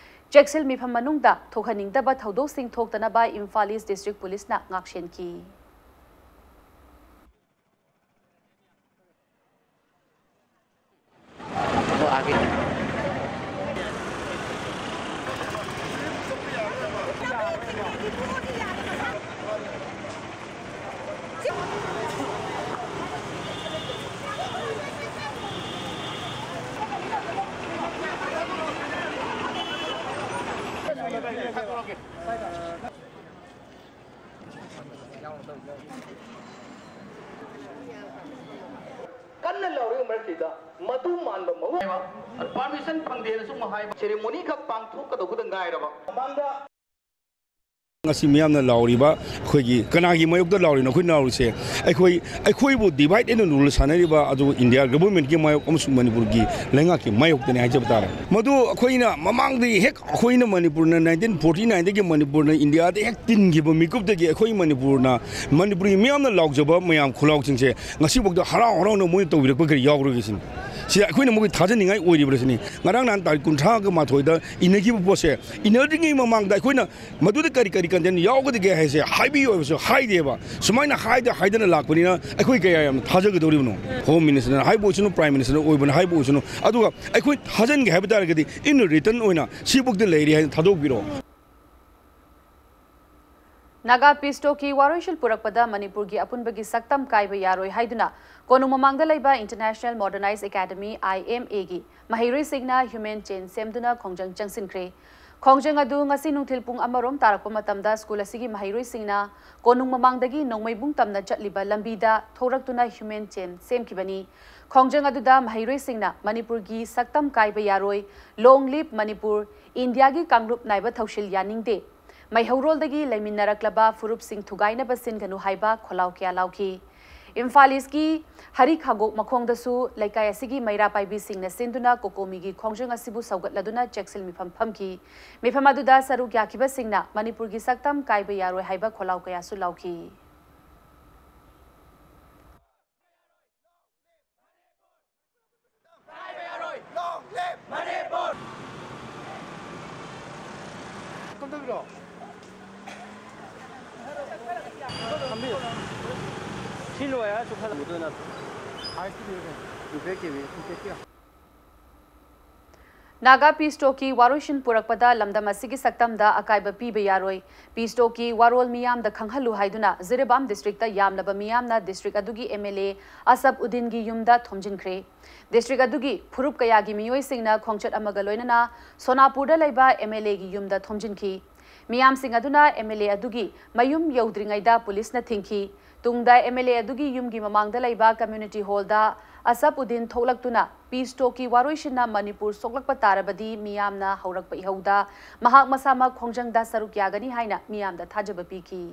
ꯆꯦꯛꯁꯤꯜ ꯃꯤꯐꯝ ꯃꯅꯨꯡꯗ ꯊꯣꯛꯍꯟꯅꯤꯡꯗꯕ ꯊꯧꯗꯣꯛꯁꯤꯡ ꯊꯣꯛꯇꯅꯕ ꯏꯝꯐꯥꯜ ꯏꯁ ꯗꯤꯁꯇ꯭ꯔꯤꯛ ꯄꯨꯂꯤꯁꯅ ꯉꯥꯛꯁꯦꯟꯈꯤ꯫ ꯀꯟꯅ ꯂꯥꯎꯔꯤꯕ ꯃꯔꯛꯁꯤꯗ ꯃꯗꯨ ꯃꯥꯟꯕ ꯃꯑꯣꯡ ꯄꯥꯔꯃꯤꯁꯟ ꯐꯪꯗꯦꯅꯁꯨ ꯑꯃꯨꯛ ꯍꯥꯏꯕ꯫ ꯁꯦꯔꯦꯃꯣꯅꯤ ꯈꯛ ꯄꯥꯡꯊꯣꯛꯀꯗꯧꯕꯗ ꯉꯥꯏꯔꯕ꯫ ꯃꯃꯥꯡꯗ ꯉꯁꯤ ꯃꯤꯌꯥꯝꯅ ꯂꯥꯎꯔꯤꯕ ꯑꯩꯈꯣꯏꯒꯤ ꯀꯅꯥꯒꯤ ꯃꯥꯌꯣꯛꯇ ꯂꯥꯎꯔꯤꯅꯣ? ꯑꯩꯈꯣꯏ ꯂꯥꯎꯔꯤꯁꯦ ꯑꯩꯈꯣꯏ, ꯑꯩꯈꯣꯏꯕꯨ divide and rule ꯁꯥꯟꯅꯔꯤꯕ ꯑꯗꯨ ꯏꯟꯗꯤꯌꯥ ꯒꯚꯔꯟꯃꯦꯟꯠꯀꯤ ꯃꯥꯌꯣꯛ ꯑꯃꯁꯨꯡ ꯃꯅꯤꯄꯨꯔꯒꯤ ꯂꯩꯉꯥꯛꯀꯤ ꯃꯥꯌꯣꯛꯇꯅꯤ ꯍꯥꯏꯖꯕ ꯇꯥꯔꯦ꯫ ꯃꯗꯨ ꯑꯩꯈꯣꯏꯅ ꯃꯃꯥꯡꯗꯒꯤ ꯍꯦꯛ ꯑꯩꯈꯣꯏꯅ ꯃꯅꯤꯄꯨꯔꯅ nineteen forty nineꯗꯒꯤ ꯃꯅꯤꯄꯨꯔꯅ ꯏꯟꯗꯤꯌꯥꯗ ꯍꯦꯛ ꯇꯤꯟꯈꯤꯕ ꯃꯤꯀꯨꯞꯇꯒꯤ ꯑꯩꯈꯣꯏ ꯃꯅꯤꯄꯨꯔꯅ, ꯃꯅꯤꯄꯨꯔꯒꯤ ꯃꯤꯌꯥꯝꯅ ꯂꯥꯎꯖꯕ ꯃꯌꯥꯝ ꯈꯨꯂꯥꯎꯁꯤꯡꯁꯦ ꯉꯁꯤꯐꯥꯎꯗ ꯍꯔꯥꯎ ꯍꯔꯥꯎꯅ ꯃꯣꯏꯅ ꯇꯧꯕꯤꯔꯛꯄ ꯀꯔꯤ ꯌꯥꯎꯈ꯭ꯔꯒꯦ ꯁꯤꯅꯤ꯫ ꯁꯤ ꯑꯩꯈꯣꯏꯅ ꯃꯣꯏꯒꯤ ꯊꯥꯖꯅꯤꯡꯉꯥꯏ ꯑꯣꯏꯔꯤꯕ꯭ꯔꯥ ꯁꯤꯅꯤ꯫ ꯉꯔꯥꯡ ꯅꯍꯥꯟ ꯇꯥꯔꯤꯛ ꯀꯨꯟꯊ꯭ꯔꯥꯒ ꯃꯥꯊꯣꯏꯗ ꯏꯟꯅꯈꯤꯕ ꯄꯣꯠꯁꯦ, ꯏꯟꯅꯗ꯭ꯔꯤꯉꯩ ꯃꯃꯥꯡꯗ ꯑꯩꯈꯣꯏꯅ ꯃꯗꯨꯗ ꯀꯔꯤ ꯀꯔꯤ content ꯌꯥꯎꯒꯗꯒꯦ ꯍꯥꯏꯁꯦ ꯍꯥꯏꯕꯤꯌꯨ ꯍꯥꯏꯕꯁꯨ ꯍꯥꯏꯗꯦꯕ꯫ ꯁꯨꯃꯥꯏꯅ ꯍꯥꯏꯗ ꯍꯥꯏꯗꯅ ꯂꯥꯛꯄꯅꯤꯅ ꯑꯩꯈꯣꯏ ꯀꯌꯥ ꯌꯥꯝꯅ ꯊꯥꯖꯒꯗꯧꯔꯤꯕꯅꯣ? ꯍꯣꯝ ꯃꯤꯅꯤꯁꯇꯔꯅ ꯍꯥꯏꯕ ꯑꯣꯏꯁꯅꯨ, ꯄ꯭ꯔꯥꯏꯝ ꯃꯤꯅꯤꯁꯇꯔꯅ ꯑꯣꯏꯕꯅ ꯍꯥꯏꯕ ꯑꯣꯏꯁꯅꯨ, ꯑꯗꯨꯒ ꯑꯩꯈꯣꯏ ꯊꯥꯖꯟꯒꯦ ꯍꯥꯏꯕ ꯇꯥꯔꯒꯗꯤ in written ꯑꯣꯏꯅ ꯁꯤꯐꯥꯎꯗ ꯂꯩꯔꯦ ꯍꯥꯏꯅ ꯊꯥꯗꯣꯛꯄꯤꯔꯛꯑꯣ꯫ ꯅꯥꯒꯥ ꯄꯤꯁ ꯇꯣꯛꯀꯤ ꯋꯥꯔꯣꯏꯁꯤꯟ ꯄꯨꯔꯛꯄꯗ ꯃꯅꯤꯄꯨꯔꯒꯤ ꯑꯄꯨꯟꯕꯒꯤ ꯁꯛꯇꯝ ꯀꯥꯏꯕ ꯌꯥꯔꯣꯏ ꯍꯥꯏꯗꯨꯅ ꯀꯣꯅꯨꯡ ꯃꯃꯥꯡꯗ ꯂꯩꯕ International Modernized Academy, I M A ꯒꯤ ꯃꯍꯩꯔꯣꯏꯁꯤꯡꯅ human chain ꯁꯦꯝꯗꯨꯅ ꯈꯣꯡꯖꯪ ꯆꯪꯁꯤꯟꯈ꯭ꯔꯦ꯫ ꯈꯣꯡꯖꯪ ꯑꯗꯨ ꯉꯁꯤ ꯅꯨꯡꯊꯤꯜ ꯄꯨꯡ ꯑꯃꯔꯣꯝ ꯇꯥꯔꯛꯄ ꯃꯇꯝꯗ ꯁ꯭ꯀꯨꯜ ꯑꯁꯤꯒꯤ ꯃꯍꯩꯔꯣꯏꯁꯤꯡꯅ ꯀꯣꯅꯨꯡ ꯃꯃꯥꯡꯗꯒꯤ ꯅꯣꯡꯃꯩꯕꯨꯡ ꯇꯝꯅ ꯆꯠꯂꯤꯕ ꯂꯝꯕꯤꯗ ꯊꯣꯔꯛꯇꯨꯅ human chain ꯁꯦꯝꯈꯤꯕꯅꯤ꯫ ꯈꯣꯡꯖꯪ ꯑꯗꯨꯗ ꯃꯍꯩꯔꯣꯏꯁꯤꯡꯅ "ꯃꯅꯤꯄꯨꯔꯒꯤ ꯁꯛꯇꯝ ꯀꯥꯏꯕ ꯌꯥꯔꯣꯏ", "Long live ꯃꯅꯤꯄꯨꯔ", "ꯏꯟꯗꯤꯌꯥꯒꯤ ꯀꯥꯡꯂꯨꯞ ꯅꯥꯏꯕ ꯊꯧꯁꯤꯜ ꯌꯥꯅꯤꯡꯗꯦ", "ꯃꯩꯍꯧꯔꯣꯜꯗꯒꯤ ꯂꯩꯃꯤꯟꯅꯔꯛꯂꯕ ꯐꯨꯔꯨꯞꯁꯤꯡ ꯊꯨꯒꯥꯏꯅꯕ ꯁꯤꯟꯒꯅꯨ" ꯍꯥꯏꯕ ꯈꯣꯜꯂꯥꯎ ꯀꯌꯥ ꯂꯥꯎꯈꯤ꯫ ꯏꯝꯐꯥꯜ ꯏꯁꯀꯤ ꯍꯔꯤ ꯈꯥꯒꯣꯛ ꯃꯈꯣꯡꯗꯁꯨ ꯂꯩꯀꯥꯏ ꯑꯁꯤꯒꯤ ꯃꯩꯔꯥ ꯄꯥꯏꯕꯤꯁꯤꯡꯅ ꯁꯤꯟꯗꯨꯅ ꯀꯣꯀꯣꯃꯤꯒꯤ ꯈꯣꯡꯖꯪ ꯑꯁꯤꯕꯨ ꯁꯧꯒꯠꯂꯗꯨꯅ ꯆꯦꯛꯁꯤꯜ ꯃꯤꯐꯝ ꯐꯝꯈꯤ꯫ ꯃꯤꯐꯝ ꯑꯗꯨꯗ ꯁꯔꯨꯛ ꯌꯥꯈꯤꯕꯁꯤꯡꯅ ꯃꯅꯤꯄꯨꯔꯒꯤ ꯁꯛꯇꯝ ꯀꯥꯏꯕ ꯌꯥꯔꯣꯏ ꯍꯥꯏꯕ ꯈꯣꯜꯂꯥꯎ ꯀꯌꯥꯁꯨ ꯂꯥꯎꯈꯤ꯫ ꯅꯥꯒꯥ ꯄꯤꯁ ꯇꯣꯛꯀꯤ ꯋꯥꯔꯣꯏꯁꯤꯟ ꯄꯨꯔꯛꯄꯗ ꯂꯝꯗꯝ ꯑꯁꯤꯒꯤ ꯁꯛꯇꯝꯗ ꯑꯀꯥꯏꯕ ꯄꯤꯕ ꯌꯥꯔꯣꯏ꯫ ꯄꯤꯁ ꯇꯣꯛꯀꯤ ꯋꯥꯔꯣꯜ ꯃꯤꯌꯥꯝꯗ ꯈꯪꯍꯜꯂꯨ ꯍꯥꯏꯗꯨꯅ ꯖꯤꯔꯤꯕꯥꯝ ꯗꯤꯁꯇ꯭ꯔꯤꯛꯇ ꯌꯥꯝꯂꯕ ꯃꯤꯌꯥꯝꯅ ꯗꯤꯁꯇ꯭ꯔꯤꯛ ꯑꯗꯨꯒꯤ ꯑꯦꯝ ꯑꯦꯜ ꯑꯦ ꯑꯁꯞ ꯎꯗꯤꯟꯒꯤ ꯌꯨꯝꯗ ꯊꯣꯝꯖꯤꯟꯈ꯭ꯔꯦ꯫ ꯗꯤꯁꯇ꯭ꯔꯤꯛ ꯑꯗꯨꯒꯤ ꯐꯨꯔꯨꯞ ꯀꯌꯥꯒꯤ ꯃꯤꯑꯣꯏꯁꯤꯡꯅ ꯈꯣꯡꯆꯠ ꯑꯃꯒ ꯂꯣꯏꯅꯅ ꯁꯣꯅꯥꯄꯨꯔꯗ ꯂꯩꯕ ꯑꯦꯝ ꯑꯦꯜ ꯑꯦꯒꯤ ꯌꯨꯝꯗ ꯊꯣꯝꯖꯤꯟꯈꯤ꯫ ꯃꯤꯌꯥꯝꯁꯤꯡ ꯑꯗꯨꯅ ꯑꯦꯝ ꯑꯦꯜ ꯑꯦ ꯑꯗꯨꯒꯤ ꯃꯌꯨꯝ ꯌꯧꯗ꯭ꯔꯤꯉꯩꯗ ꯄꯨꯂꯤꯁꯅ ꯊꯤꯡꯈꯤ꯫ ꯇꯨꯡꯗ ꯑꯦꯝ ꯑꯦꯜ ꯑꯦ ꯑꯗꯨꯒꯤ ꯌꯨꯝꯒꯤ ꯃꯃꯥꯡꯗ ꯂꯩꯕ ꯀꯝꯃ꯭ꯌꯨꯅꯤꯇꯤ ꯍꯣꯜꯗ ꯑꯁꯞ ꯎꯗꯤꯟ ꯊꯣꯛꯂꯛꯇꯨꯅ ꯄꯤꯁ ꯇꯣꯛꯀꯤ ꯋꯥꯔꯣꯏꯁꯤꯟꯅ ꯃꯅꯤꯄꯨꯔ ꯁꯣꯛꯂꯛꯄ ꯇꯥꯔꯕꯗꯤ ꯃꯤꯌꯥꯝꯅ ꯍꯧꯔꯛꯄ ꯏꯍꯧꯗ ꯃꯍꯥꯛ ꯃꯁꯥꯃꯛ ꯈꯣꯡꯖꯪꯗ ꯁꯔꯨꯛ ꯌꯥꯒꯅꯤ ꯍꯥꯏꯅ ꯃꯤꯌꯥꯝꯗ ꯊꯥꯖꯕ ꯄꯤꯈꯤ꯫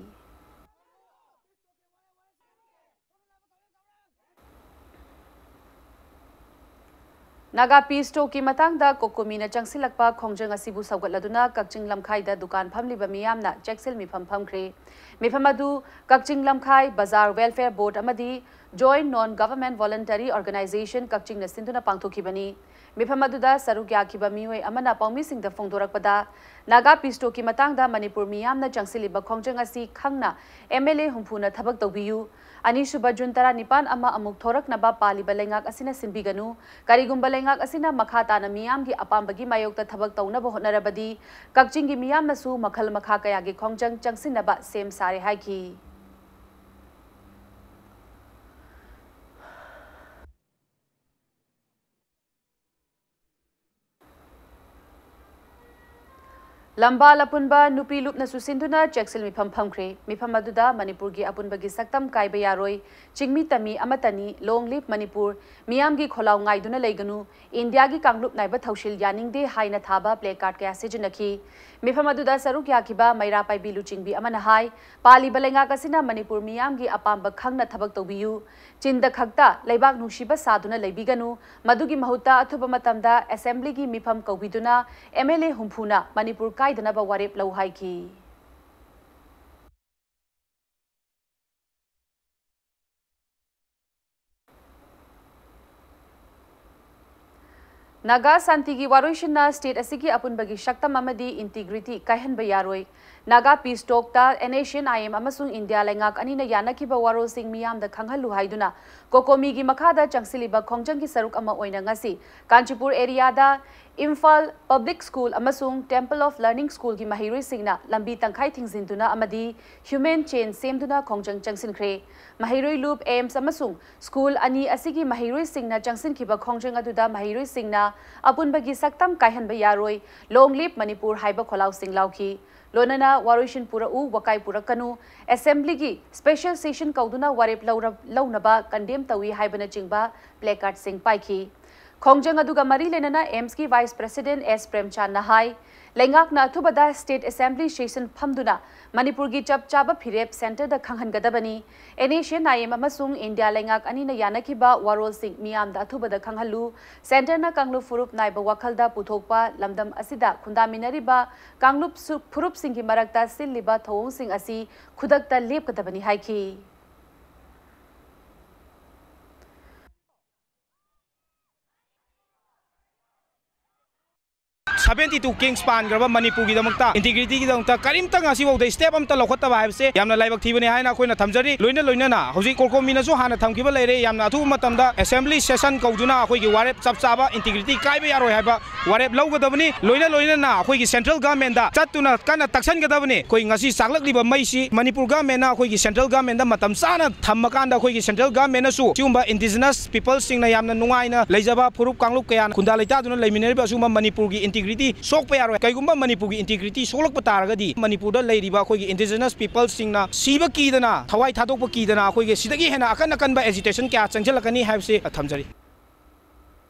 ꯅꯥꯒꯥ ꯄꯤꯁ ꯇꯣꯛꯀꯤ ꯃꯇꯥꯡꯗ ꯀꯣꯀꯣꯃꯤꯅ ꯆꯪꯁꯤꯜꯂꯛꯄ ꯈꯣꯡꯖꯪ ꯑꯁꯤꯕꯨ ꯁꯧꯒꯠꯂꯗꯨꯅ ꯀꯛꯆꯤꯡ ꯂꯝꯈꯥꯏꯗ ꯗꯨꯀꯥꯟ ꯐꯝꯂꯤꯕ ꯃꯤꯌꯥꯝꯅ ꯆꯦꯛꯁꯤꯜ ꯃꯤꯐꯝ ꯐꯝꯈ꯭ꯔꯦ꯫ ꯃꯤꯐꯝ ꯑꯗꯨ ꯀꯛꯆꯤꯡ ꯂꯝꯈꯥꯏ ꯕꯖꯥꯔ ꯋꯦꯜꯐꯤꯌꯔ ꯕꯣꯔꯗ ꯑꯃꯗꯤ Joint Non Government Voluntary Organization ꯀꯛꯆꯤꯡꯅ ꯁꯤꯟꯗꯨꯅ ꯄꯥꯡꯊꯣꯛꯈꯤꯕꯅꯤ꯫ ꯃꯤꯐꯝ ꯑꯗꯨꯗ ꯁꯔꯨꯛ ꯌꯥꯈꯤꯕ ꯃꯤꯑꯣꯏ ꯑꯃꯅ ꯄꯥꯎꯃꯤꯁꯤꯡꯗ ꯐꯣꯡꯗꯣꯔꯛꯄꯗ, ꯅꯥꯒꯥ ꯄꯤꯁ ꯇꯣꯛꯀꯤ ꯃꯇꯥꯡꯗ ꯃꯅꯤꯄꯨꯔ ꯃꯤꯌꯥꯝꯅ ꯆꯪꯁꯤꯜꯂꯤꯕ ꯈꯣꯡꯖꯪ ꯑꯁꯤ ꯈꯪꯅ ꯑꯦꯝ ꯑꯦꯜ ꯑꯦ ꯍꯨꯝꯐꯨꯅ ꯊꯕꯛ ꯇꯧꯕꯤꯌꯨ꯫ ꯑꯅꯤꯁꯨꯕ ꯖꯨꯟ ꯇꯔꯥꯅꯤꯄꯥꯟ ꯑꯃ ꯑꯃꯨꯛ ꯊꯣꯔꯛꯅꯕ ꯄꯥꯜꯂꯤꯕ ꯂꯩꯉꯥꯛ ꯑꯁꯤꯅ ꯁꯤꯟꯕꯤꯒꯅꯨ꯫ ꯀꯔꯤꯒꯨꯝꯕ ꯂꯩꯉꯥꯛ ꯑꯁꯤꯅ ꯃꯈꯥ ꯇꯥꯅ ꯃꯤꯌꯥꯝꯒꯤ ꯑꯄꯥꯝꯕꯒꯤ ꯃꯥꯌꯣꯛꯇ ꯊꯕꯛ ꯇꯧꯅꯕ ꯍꯣꯠꯅꯔꯕꯗꯤ ꯀꯛꯆꯤꯡꯒꯤ ꯃꯤꯌꯥꯝꯅꯁꯨ ꯃꯈꯜ ꯃꯈꯥ ꯀꯌꯥꯒꯤ ꯈꯣꯡꯖꯪ ꯆꯪꯁꯤꯟꯅꯕ ꯁꯦꯝ ꯁꯥꯔꯦ ꯍꯥꯏꯈꯤ꯫ ꯂꯝꯕꯥꯜ ꯑꯄꯨꯟꯕ ꯅꯨꯄꯤ ꯂꯨꯞꯅ ꯆꯨꯁꯤꯟꯗꯨꯅ ꯆꯦꯛꯁꯤꯜ ꯃꯤꯐꯝ ꯐꯝꯈ꯭ꯔꯦ꯫ ꯃꯤꯐꯝ ꯑꯗꯨꯗ ꯃꯅꯤꯄꯨꯔꯒꯤ ꯑꯄꯨꯟꯕꯒꯤ ꯁꯛꯇꯝ ꯀꯥꯏꯕ ꯌꯥꯔꯣꯏ, ꯆꯤꯡꯃꯤ ꯇꯝꯃꯤ ꯑꯃꯠꯇꯅꯤ, Long Live Manipur, ꯃꯤꯌꯥꯝꯒꯤ ꯈꯣꯜꯂꯥꯎ ꯉꯥꯏꯗꯨꯅ ꯂꯩꯒꯅꯨ, ꯏꯟꯗꯤꯌꯥꯒꯤ ꯀꯥꯡꯂꯨꯞ ꯅꯥꯏꯕ ꯊꯧꯁꯤꯜ ꯌꯥꯅꯤꯡꯗꯦ ꯍꯥꯏꯅ ꯊꯥꯕ placard ꯀꯌꯥ ꯁꯤꯖꯤꯟꯅꯈꯤ꯫ ꯃꯤꯐꯝ ꯑꯗꯨꯗ ꯁꯔꯨꯛ ꯌꯥꯈꯤꯕ ꯃꯩꯔꯥ ꯄꯥꯏꯕꯤ ꯂꯨꯆꯤꯡꯕꯤ ꯑꯃꯅ ꯍꯥꯏ, ꯄꯥꯜꯂꯤꯕ ꯂꯩꯉꯥꯛ ꯑꯁꯤꯅ ꯃꯅꯤꯄꯨꯔ ꯃꯤꯌꯥꯝꯒꯤ ꯑꯄꯥꯝꯕ ꯈꯪꯅ ꯊꯕꯛ ꯇꯧꯕꯤꯌꯨ, ꯆꯤꯟꯗ ꯈꯛꯇ ꯂꯩꯕꯥꯛ ꯅꯨꯡꯁꯤꯕ ꯁꯥꯗꯨꯅ ꯂꯩꯕꯤꯒꯅꯨ, ꯃꯗꯨꯒꯤ ꯃꯍꯨꯠꯇ ꯑꯊꯨꯕ ꯃꯇꯝꯗ Assembly ꯒꯤ ꯃꯤꯐꯝ ꯀꯧꯕꯤꯗꯨꯅ M L A ꯍꯨꯝꯐꯨꯅ ꯃꯅꯤꯄꯨꯔ ꯀꯥꯏꯗꯅꯕ ꯋꯥꯔꯦꯞ ꯂꯧ ꯍꯥꯏꯈꯤ꯫ ꯅꯥꯒꯥ ꯁꯥꯟꯇꯤꯒꯤ ꯋꯥꯔꯣꯏꯁꯤꯟꯅ state ꯑꯁꯤꯒꯤ ꯑꯄꯨꯟꯕꯒꯤ ꯁꯛꯇꯝ ꯑꯃꯗꯤ integrity ꯀꯥꯏꯍꯟꯕ ꯌꯥꯔꯣꯏ꯫ ꯅꯥꯒꯥ peace talk ꯇ N S C N I M ꯑꯃꯁꯨꯡ ꯏꯟꯗꯤꯌꯥ ꯂꯩꯉꯥꯛ ꯑꯅꯤꯅ ꯌꯥꯅꯈꯤꯕ ꯋꯥꯔꯣꯜꯁꯤꯡ ꯃꯤꯌꯥꯝꯗ ꯈꯪꯍꯜꯂꯨ ꯍꯥꯏꯗꯨꯅ COCOMI ꯒꯤ ꯃꯈꯥꯗ ꯆꯪꯁꯤꯜꯂꯤꯕ ꯈꯣꯡꯖꯪꯒꯤ ꯁꯔꯨꯛ ꯑꯃ ꯑꯣꯏꯅ ꯉꯁꯤ ꯀꯥꯟꯆꯤꯄꯨꯔ area ꯗ ꯏꯝꯐꯥꯜ Public School ꯑꯃꯁꯨꯡ Temple of Learning School ꯒꯤ ꯃꯍꯩꯔꯣꯏꯁꯤꯡꯅ ꯂꯝꯕꯤ ꯇꯪꯈꯥꯏ ꯊꯤꯡꯖꯤꯟꯗꯨꯅ ꯑꯃꯗꯤ human chain ꯁꯦꯝꯗꯨꯅ ꯈꯣꯡꯖꯪ ꯆꯪꯁꯤꯟꯈ꯭ꯔꯦ꯫ ꯃꯍꯩꯔꯣꯏ ꯂꯨꯞ, AIMS ꯑꯃꯁꯨꯡ school ꯑꯅꯤ ꯑꯁꯤꯒꯤ ꯃꯍꯩꯔꯣꯏꯁꯤꯡꯅ ꯆꯪꯁꯤꯟꯈꯤꯕ ꯈꯣꯡꯖꯪ ꯑꯗꯨꯗ ꯃꯍꯩꯔꯣꯏꯁꯤꯡꯅ ꯑꯄꯨꯟꯕꯒꯤ ꯁꯛꯇꯝ ꯀꯥꯏꯍꯟꯕ ꯌꯥꯔꯣꯏ, Long Live Manipur ꯍꯥꯏꯕ ꯈꯣꯜꯂꯥꯎꯁꯤꯡ ꯂꯥꯎꯈꯤ꯫ ꯂꯣꯏꯅꯅ ꯋꯥꯔꯣꯏꯁꯤꯟ ꯄꯨꯔꯛꯎ, ꯋꯥꯀꯥꯏ ꯄꯨꯔꯛꯀꯅꯨ, Assembly ꯒꯤ special session ꯀꯧꯗꯨꯅ ꯋꯥꯔꯦꯞ ꯂꯧꯔ-, ꯂꯧꯅꯕ condemn ꯇꯧꯏ ꯍꯥꯏꯕꯅꯆꯤꯡꯕ placard ꯁꯤꯡ ꯄꯥꯏꯈꯤ꯫ ꯈꯣꯡꯖꯪ ꯑꯗꯨꯒ ꯃꯔꯤ ꯂꯩꯅꯅ AIMS ꯀꯤ Vice President S ꯄ꯭ꯔꯦꯝꯆꯥꯟꯅ ꯍꯥꯏ, ꯂꯩꯉꯥꯛꯅ ꯑꯊꯨꯕꯗ state assembly session ꯐꯝꯗꯨꯅ ꯃꯅꯤꯄꯨꯔꯒꯤ ꯆꯞ ꯆꯥꯕ ꯐꯤꯔꯦꯞ centre ꯗ ꯈꯪꯍꯟꯒꯗꯕꯅꯤ꯫ N S C N I M ꯑꯃꯁꯨꯡ ꯏꯟꯗꯤꯌꯥ ꯂꯩꯉꯥꯛ ꯑꯅꯤꯅ ꯌꯥꯅꯈꯤꯕ ꯋꯥꯔꯣꯜꯁꯤꯡ ꯃꯤꯌꯥꯝꯗ ꯑꯊꯨꯕꯗ ꯈꯪꯍꯜꯂꯨ꯫ Centre ꯅ ꯀꯥꯡꯂꯨꯞ ꯐꯨꯔꯨꯞ ꯅꯥꯏꯕ ꯋꯥꯈꯜꯗ ꯄꯨꯊꯣꯛꯄ ꯂꯝꯗꯝ ꯑꯁꯤꯗ ꯈꯨꯟꯗꯥꯃꯤꯟꯅꯔꯤꯕ ꯀꯥꯡꯂꯨꯞ ꯁꯨ-, ꯐꯨꯔꯨꯞꯁꯤꯡꯒꯤ ꯃꯔꯛꯇ ꯁꯤꯜꯂꯤꯕ ꯊꯧꯑꯣꯡꯁꯤꯡ ꯑꯁꯤ ꯈꯨꯗꯛꯇ ꯂꯦꯞꯀꯗꯕꯅꯤ ꯍꯥꯏꯈꯤ꯫ Seventy two kings ꯄꯥꯟꯈ꯭ꯔꯕ ꯃꯅꯤꯄꯨꯔꯒꯤꯗꯃꯛꯇ, integrity ꯒꯤꯗꯃꯛꯇ ꯀꯔꯤꯝꯇ ꯉꯁꯤꯐꯥꯎꯗ step ꯑꯝꯇ ꯂꯧꯈꯠꯇꯕ ꯍꯥꯏꯕꯁꯦ ꯌꯥꯝꯅ ꯂꯥꯏꯕꯛ ꯊꯤꯕꯅꯤ ꯍꯥꯏꯅ ꯑꯩꯈꯣꯏꯅ ꯊꯝꯖꯔꯤ꯫ ꯂꯣꯏꯅ ꯂꯣꯏꯅꯅ ꯍꯧꯖꯤꯛ COCOMI ꯅꯁꯨ ꯍꯥꯟꯅ ꯊꯝꯈꯤꯕ ꯂꯩꯔꯦ, ꯌꯥꯝꯅ ꯑꯊꯨꯕ ꯃꯇꯝꯗ assembly session ꯀꯧꯗꯨꯅ ꯑꯩꯈꯣꯏꯒꯤ ꯋꯥꯔꯦꯞ ꯆꯞ ꯆꯥꯕ, integrity ꯀꯥꯏꯕ ꯌꯥꯔꯣꯏ ꯍꯥꯏꯕ ꯋꯥꯔꯦꯞ ꯂꯧꯒꯗꯕꯅꯤ꯫ ꯂꯣꯏꯅ ꯂꯣꯏꯅꯅ ꯑꯩꯈꯣꯏꯒꯤ central government ꯇ ꯆꯠꯇꯨꯅ ꯀꯟꯅ ꯇꯛꯁꯟꯒꯗꯕꯅꯤ꯫ ꯑꯩꯈꯣꯏ ꯉꯁꯤ ꯆꯥꯛꯂꯛꯂꯤꯕ ꯃꯩꯁꯤ ꯃꯅꯤꯄꯨꯔ government ꯅ ꯑꯩꯈꯣꯏꯒꯤ central government ꯇ ꯃꯇꯝ ꯆꯥꯅ ꯊꯝꯃꯀꯥꯟꯗ ꯑꯩꯈꯣꯏꯒꯤ central government ꯅꯁꯨ ꯁꯤꯒꯨꯝꯕ indigenous people ꯁꯤꯡꯅ ꯌꯥꯝꯅ ꯅꯨꯡꯉꯥꯏꯅ ꯂꯩꯖꯕ ꯐꯨꯔꯨꯞ ꯀꯥꯡꯂꯨꯞ ꯀꯌꯥꯅ ꯈꯨꯟꯗꯥ ꯂꯩꯇꯥꯗꯨꯅ ꯂꯩꯃꯤꯟꯅꯔꯤꯕ ꯑꯁꯤꯒꯨꯝꯕ ꯃꯅꯤꯄꯨꯔꯒꯤ integrity ꯁꯣꯛꯄ ꯌꯥꯔꯣꯏ꯫ ꯀꯩꯒꯨꯝꯕ ꯃꯅꯤꯄꯨꯔꯒꯤ integrity ꯁꯣꯛꯂꯛꯄ ꯇꯥꯔꯒꯗꯤ ꯃꯅꯤꯄꯨꯔꯗ ꯂꯩꯔꯤꯕ ꯑꯩꯈꯣꯏꯒꯤ indigenous peopleꯁꯤꯡꯅ ꯁꯤꯕ ꯀꯤꯗꯅ, ꯊꯋꯥꯏ ꯊꯥꯗꯣꯛꯄ ꯀꯤꯗꯅ, ꯑꯩꯈꯣꯏꯒꯤ ꯁꯤꯗꯒꯤ ꯍꯦꯟꯅ ꯑꯀꯟ ꯑꯀꯟꯕ agitation ꯀꯌꯥ ꯆꯪꯁꯤꯜꯂꯛꯀꯅꯤ ꯍꯥꯏꯕꯁꯤ ꯊꯝꯖꯔꯤ꯫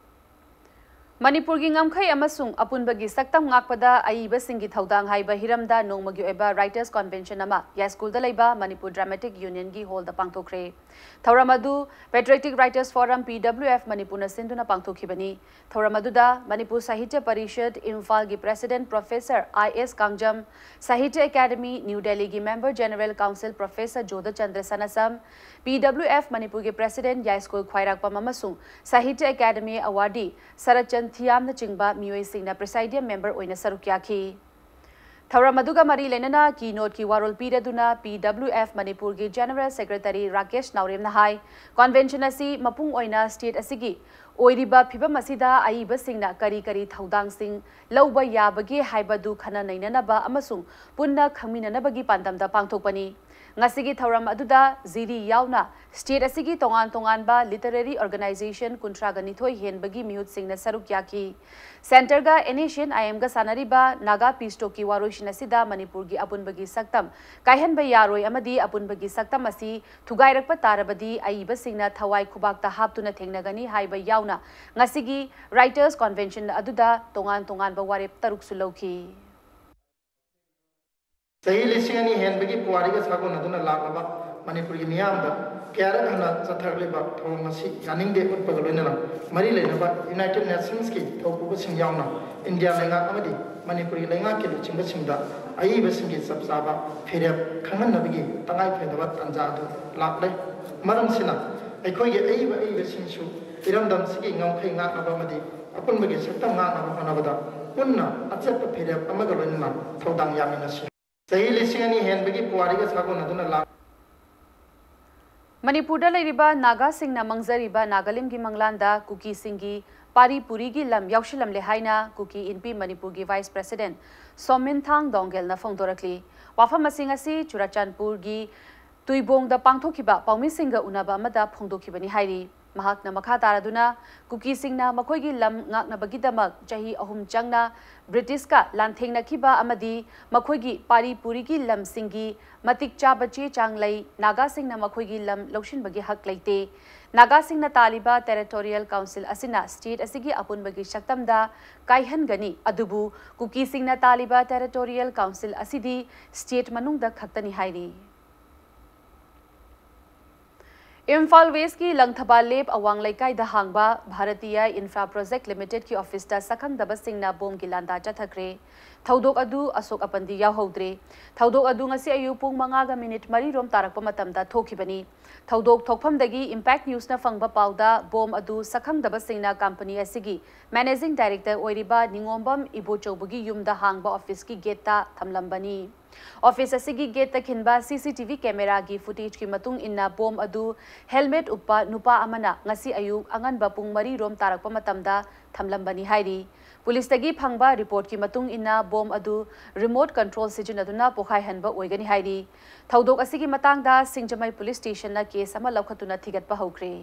ꯃꯅꯤꯄꯨꯔꯒꯤ ꯉꯝꯈꯩ ꯑꯃꯁꯨꯡ ꯑꯄꯨꯟꯕꯒꯤ ꯁꯛꯇꯝ ꯉꯥꯛꯄꯗ ꯑꯏꯕꯁꯤꯡꯒꯤ ꯊꯧꯗꯥꯡ ꯍꯥꯏꯕ ꯍꯤꯔꯝꯗ ꯅꯣꯡꯃꯒꯤ ꯑꯣꯏꯕ Writers Convention ꯑꯃ ꯌꯥꯏꯁ꯭ꯀꯨꯜꯗ ꯂꯩꯕ ꯃꯅꯤꯄꯨꯔ Dramatic Unionꯒꯤ hallꯗ ꯄꯥꯡꯊꯣꯛꯈ꯭ꯔꯦ꯫ ꯊꯧꯔꯝ ꯑꯗꯨ Patriotic Writers Forum, P W F, ꯃꯅꯤꯄꯨꯔꯅ ꯁꯤꯟꯗꯨꯅ ꯄꯥꯡꯊꯣꯛꯈꯤꯕꯅꯤ꯫ ꯊꯧꯔꯝ ꯑꯗꯨꯗ ꯃꯅꯤꯄꯨꯔ ꯁꯥꯍꯤꯇ꯭ꯌ ꯄꯔꯤꯁꯗ, ꯏꯝꯐꯥꯜꯒꯤ President Professor I S Kangjam, Sahitya Akademi, new ꯗꯦꯜꯂꯤꯒꯤ Member General Council Professor Jodhachandra Sanasam, P W F ꯃꯅꯤꯄꯨꯔꯒꯤ President ꯌꯥꯏꯁ꯭ꯀꯨꯜ ꯈ꯭ꯋꯥꯏꯔꯥꯛꯄꯝ ꯑꯃꯁꯨꯡ ꯁꯥꯍꯤꯇ꯭ꯌ ꯑꯦꯀꯥꯗꯃꯤ awardee ꯁꯔꯠꯆꯟ ꯊꯤꯌꯥꯝꯅꯆꯤꯡꯕ ꯃꯤꯑꯣꯏꯁꯤꯡꯅ presidium member ꯑꯣꯏꯅ ꯁꯔꯨꯛ ꯌꯥꯈꯤ꯫ ꯊꯧꯔꯝ ꯑꯗꯨꯒ ꯃꯔꯤ ꯂꯩꯅꯅ keynoteꯀꯤ ꯋꯥꯔꯣꯜ ꯄꯤꯔꯗꯨꯅ P W F ꯃꯅꯤꯄꯨꯔꯒꯤ General Secretary ꯔꯥꯀꯦꯁ ꯅꯥꯎꯔꯦꯝꯅ ꯍꯥꯏ, convention ꯑꯁꯤ ꯃꯄꯨꯡ ꯑꯣꯏꯅ state ꯑꯁꯤꯒꯤ ꯑꯣꯏꯔꯤꯕ ꯐꯤꯕꯝ ꯑꯁꯤꯗ ꯑꯏꯕꯁꯤꯡꯅ ꯀꯔꯤ ꯀꯔꯤ ꯊꯧꯗꯥꯡꯁꯤꯡ ꯂꯧꯕ ꯌꯥꯕꯒꯦ ꯍꯥꯏꯕꯗꯨ ꯈꯟꯅ ꯅꯩꯅꯅꯕ ꯑꯃꯁꯨꯡ ꯄꯨꯟꯅ ꯈꯪꯃꯤꯟꯅꯅꯕꯒꯤ ꯄꯥꯟꯗꯝꯗ ꯄꯥꯡꯊꯣꯛꯄꯅꯤ꯫ ꯉꯁꯤꯒꯤ ꯊꯧꯔꯝ ꯑꯗꯨꯗ ꯖꯤꯔꯤ ꯌꯥꯎꯅ state ꯑꯁꯤꯒꯤ ꯇꯣꯉꯥꯟ ꯇꯣꯉꯥꯟꯕ literary organisation ꯀꯨꯟꯊ꯭ꯔꯥꯒ ꯅꯤꯊꯣꯏ ꯍꯦꯟꯕꯒꯤ ꯃꯤꯍꯨꯠꯁꯤꯡꯅ ꯁꯔꯨꯛ ꯌꯥꯈꯤ꯫ Centreꯒ N S C N I Mꯒ ꯁꯥꯟꯅꯔꯤꯕ Naga Peace Talkꯀꯤ ꯋꯥꯔꯣꯏꯁꯤꯟ ꯑꯁꯤꯗ ꯃꯅꯤꯄꯨꯔꯒꯤ ꯑꯄꯨꯟꯕꯒꯤ ꯁꯛꯇꯝ ꯀꯥꯏꯍꯟꯕ ꯌꯥꯔꯣꯏ ꯑꯃꯗꯤ ꯑꯄꯨꯟꯕꯒꯤ ꯁꯛꯇꯝ ꯑꯁꯤ ꯊꯨꯒꯥꯏꯔꯛꯄ ꯇꯥꯔꯕꯗꯤ ꯑꯏꯕꯁꯤꯡꯅ ꯊꯋꯥꯏ ꯈꯨꯕꯥꯛꯇ ꯍꯥꯞꯇꯨꯅ ꯊꯦꯡꯅꯒꯅꯤ ꯍꯥꯏꯕ ꯌꯥꯎꯅ ꯉꯁꯤꯒꯤ Writers Convention ꯑꯗꯨꯗ ꯇꯣꯉꯥꯟ ꯇꯣꯉꯥꯟꯕ ꯋꯥꯔꯦꯞ ꯇꯔꯨꯛꯁꯨ ꯂꯧꯈꯤ꯫ ꯆꯍꯤ ꯂꯤꯁꯤꯡ ꯑꯅꯤ ꯍꯦꯟꯕꯒꯤ ꯄꯨꯋꯥꯔꯤꯒ ꯁꯥꯒꯣꯟꯅꯗꯨꯅ ꯂꯥꯛꯂꯕ ꯃꯅꯤꯄꯨꯔꯒꯤ ꯃꯤꯌꯥꯝꯗ ꯀꯌꯥꯔꯛ ꯍꯟꯅ ꯆꯠꯊꯔꯛꯂꯤꯕ ꯊꯧꯑꯣꯡ ꯑꯁꯤ ꯌꯥꯅꯤꯡꯗꯦ ꯎꯠꯄꯒ ꯂꯣꯏꯅꯅ ꯃꯔꯤ ꯂꯩꯅꯕ United Nationsꯀꯤ ꯊꯧꯄꯨꯕꯁꯤꯡ ꯌꯥꯎꯅ ꯏꯟꯗꯤꯌꯥ ꯂꯩꯉꯥꯛ ꯑꯃꯗꯤ ꯃꯅꯤꯄꯨꯔꯒꯤ ꯂꯩꯉꯥꯛꯀꯤ ꯂꯨꯆꯤꯡꯕꯁꯤꯡꯗ ꯑꯏꯕꯁꯤꯡꯒꯤ ꯆꯞ ꯆꯥꯕ ꯐꯤꯔꯦꯞ ꯈꯪꯍꯟꯅꯕꯒꯤ ꯇꯉꯥꯏ ꯐꯗꯕ ꯇꯥꯟꯖꯥ ꯑꯗꯨ ꯂꯥꯛꯂꯦ꯫ ꯃꯔꯝꯁꯤꯅ ꯑꯩꯈꯣꯏꯒꯤ ꯑꯏꯕ ꯑꯏꯕꯁꯤꯡꯁꯨ ꯏꯔꯝꯗꯝꯁꯤꯒꯤ ꯉꯝꯈꯩ ꯉꯥꯛꯅꯕ ꯑꯃꯗꯤ ꯑꯄꯨꯟꯕꯒꯤ ꯁꯛꯇꯝ ꯉꯥꯛꯅꯕ ꯍꯣꯠꯅꯕꯗ ꯄꯨꯟꯅ ꯑꯆꯦꯠꯄ ꯐꯤꯔꯦꯞ ꯑꯃꯒ ꯂꯣꯏꯅꯅ ꯊꯧꯗꯥꯡ ꯌꯥꯃꯤꯟꯅꯁꯤ꯫ ꯆꯍꯤ ꯂꯤꯁꯤꯡ ꯑꯅꯤ ꯍꯦꯟꯕꯒꯤ ꯄꯨꯋꯥꯔꯤꯒ ꯁꯥꯒꯣꯟꯅꯗꯨꯅ ꯂꯥꯛ- ꯃꯅꯤꯄꯨꯔꯗ ꯂꯩꯔꯤꯕ ꯅꯥꯒꯥꯁꯤꯡꯅ ꯃꯥꯡꯖꯔꯤꯕ ꯅꯥꯒꯥꯂꯦꯟꯒꯤ ꯃꯪꯂꯥꯟꯗ ꯀꯨꯀꯤꯁꯤꯡꯒꯤ ꯄꯥꯔꯤ ꯄꯨꯔꯤꯒꯤ ꯂꯝ ꯌꯥꯎꯁꯤꯜꯂꯝꯂꯦ ꯍꯥꯏꯅ ꯀꯨꯀꯤ ꯏꯟꯄꯤ ꯃꯅꯤꯄꯨꯔꯒꯤ Vice President ꯁꯣꯃꯤꯟꯊꯥꯡ ꯗꯣꯡꯒꯦꯜꯅ ꯐꯣꯡꯗꯣꯔꯛꯂꯤ꯫ ꯋꯥꯐꯝ ꯑꯁꯤꯡ ꯑꯁꯤ ꯆꯨꯔꯥꯆꯥꯟꯄꯨꯔꯒꯤ ꯇꯨꯏꯕꯣꯡꯗ ꯄꯥꯡꯊꯣꯛꯈꯤꯕ ꯄꯥꯎꯃꯤꯁꯤꯡꯒ ꯎꯅꯕ ꯑꯃꯗ ꯐꯣꯡꯗꯣꯛꯈꯤꯕꯅꯤ ꯍꯥꯏꯔꯤ꯫ ꯃꯍꯥꯛꯅ ꯃꯈꯥ ꯇꯥꯔꯗꯨꯅ, ꯀꯨꯀꯤꯁꯤꯡꯅ ꯃꯈꯣꯏꯒꯤ ꯂꯝ ꯉꯥꯛꯅꯕꯒꯤꯗꯃꯛ ꯆꯍꯤ ꯑꯍꯨꯝ ꯆꯪꯅ ꯕ꯭ꯔꯤꯇꯤꯁꯀ ꯂꯥꯟꯊꯦꯡꯅꯈꯤꯕ ꯑꯃꯗꯤ ꯃꯈꯣꯏꯒꯤ ꯄꯥꯔꯤ ꯄꯨꯔꯤꯒꯤ ꯂꯝꯁꯤꯡꯒꯤ ꯃꯇꯤꯛ ꯆꯥꯕ ꯆꯦ ꯆꯥꯡ ꯂꯩ, ꯅꯥꯒꯥꯁꯤꯡꯅ ꯃꯈꯣꯏꯒꯤ ꯂꯝ ꯂꯧꯁꯤꯟꯕꯒꯤ ꯍꯛ ꯂꯩꯇꯦ꯫ ꯅꯥꯒꯥꯁꯤꯡꯅ ꯇꯥꯜꯂꯤꯕ Territorial Council ꯑꯁꯤꯅ state ꯑꯁꯤꯒꯤ ꯑꯄꯨꯟꯕꯒꯤ ꯁꯛꯇꯝꯗ ꯀꯥꯏꯍꯟꯒꯅꯤ, ꯑꯗꯨꯕꯨ ꯀꯨꯀꯤꯁꯤꯡꯅ ꯇꯥꯜꯂꯤꯕ Territorial Council ꯑꯁꯤꯗꯤ state ꯃꯅꯨꯡꯗ ꯈꯛꯇꯅꯤ ꯍꯥꯏꯔꯤ꯫ ꯏꯝꯐꯥꯜ Westꯀꯤ ꯂꯪꯊꯕꯥꯜ ꯂꯦꯞ ꯑꯋꯥꯡ ꯂꯩꯀꯥꯏꯗ ꯍꯥꯡꯕ ꯚꯥꯔꯇꯤꯌꯥ ꯏꯟꯐ꯭ꯔꯥ ꯄ꯭ꯔꯣꯖꯦꯛ ꯂꯤꯃꯤꯇꯦꯗꯀꯤ ꯑꯣꯐꯤꯁꯇ ꯁꯛꯈꯪꯗꯕꯁꯤꯡꯅ ꯕꯣꯝꯒꯤ ꯂꯥꯟꯗꯥ ꯆꯠꯊꯈ꯭ꯔꯦ꯫ ꯊꯧꯗꯣꯛ ꯑꯗꯨ ꯑꯁꯣꯛ ꯑꯄꯟꯗꯤ ꯌꯥꯎꯍꯧꯗ꯭ꯔꯦ꯫ ꯊꯧꯗꯣꯛ ꯑꯗꯨ ꯉꯁꯤ ꯑꯌꯨꯛ ꯄꯨꯡ ꯃꯉꯥꯒ ꯃꯤꯅꯤꯠ ꯃꯔꯤ ꯔꯣꯝ ꯇꯥꯔꯛꯄ ꯃꯇꯝꯗ ꯊꯣꯛꯈꯤꯕꯅꯤ꯫ ꯊꯧꯗꯣꯛ ꯊꯣꯛꯐꯝꯗꯒꯤ Impact Newsꯅ ꯐꯪꯕ ꯄꯥꯎꯗ, ꯕꯣꯝ ꯑꯗꯨ ꯁꯛꯈꯪꯗꯕꯁꯤꯡꯅ ꯀꯝꯄꯅꯤ ꯑꯁꯤꯒꯤ Managing Director ꯑꯣꯏꯔꯤꯕ ꯅꯤꯉꯣꯝꯕꯝ ꯏꯕꯣꯆꯧꯕꯒꯤ ꯌꯨꯝꯗ ꯍꯥꯡꯕ ꯑꯣꯐꯤꯁꯀꯤ ꯒꯦꯠꯇ ꯊꯝꯂꯝꯕꯅꯤ꯫ ꯑꯣꯐꯤꯁ ꯑꯁꯤꯒꯤ ꯒꯦꯠꯇ ꯈꯤꯟꯕ CCTV cameraꯒꯤ footageꯀꯤ ꯃꯇꯨꯡ ꯏꯟꯅ, ꯕꯣꯝ ꯑꯗꯨ helmet ꯎꯞꯄ ꯅꯨꯄꯥ ꯑꯃꯅ ꯉꯁꯤ ꯑꯌꯨꯛ ꯑꯉꯟꯕ ꯄꯨꯡ ꯃꯔꯤ ꯔꯣꯝ ꯇꯥꯔꯛꯄ ꯃꯇꯝꯗ ꯊꯝꯂꯝꯕꯅꯤ ꯍꯥꯏꯔꯤ꯫ ꯄꯨꯂꯤꯁꯇꯒꯤ ꯐꯪꯕ ꯔꯤꯄꯣꯔꯠꯀꯤ ꯃꯇꯨꯡ ꯏꯟꯅ, ꯕꯣꯝ ꯑꯗꯨ remote control ꯁꯤꯖꯤꯟꯅꯗꯨꯅ ꯄꯣꯈꯥꯏꯍꯟꯕ ꯑꯣꯏꯒꯅꯤ ꯍꯥꯏꯔꯤ꯫ ꯊꯧꯗꯣꯛ ꯑꯁꯤꯒꯤ ꯃꯇꯥꯡꯗ ꯁꯤꯡꯖꯃꯩ ꯄꯨꯂꯤꯁ ꯁ꯭ꯇꯦꯁꯟꯅ ꯀꯦꯁ ꯑꯃ ꯂꯧꯈꯠꯇꯨꯅ ꯊꯤꯒꯠꯄ ꯍꯧꯈ꯭ꯔꯦ꯫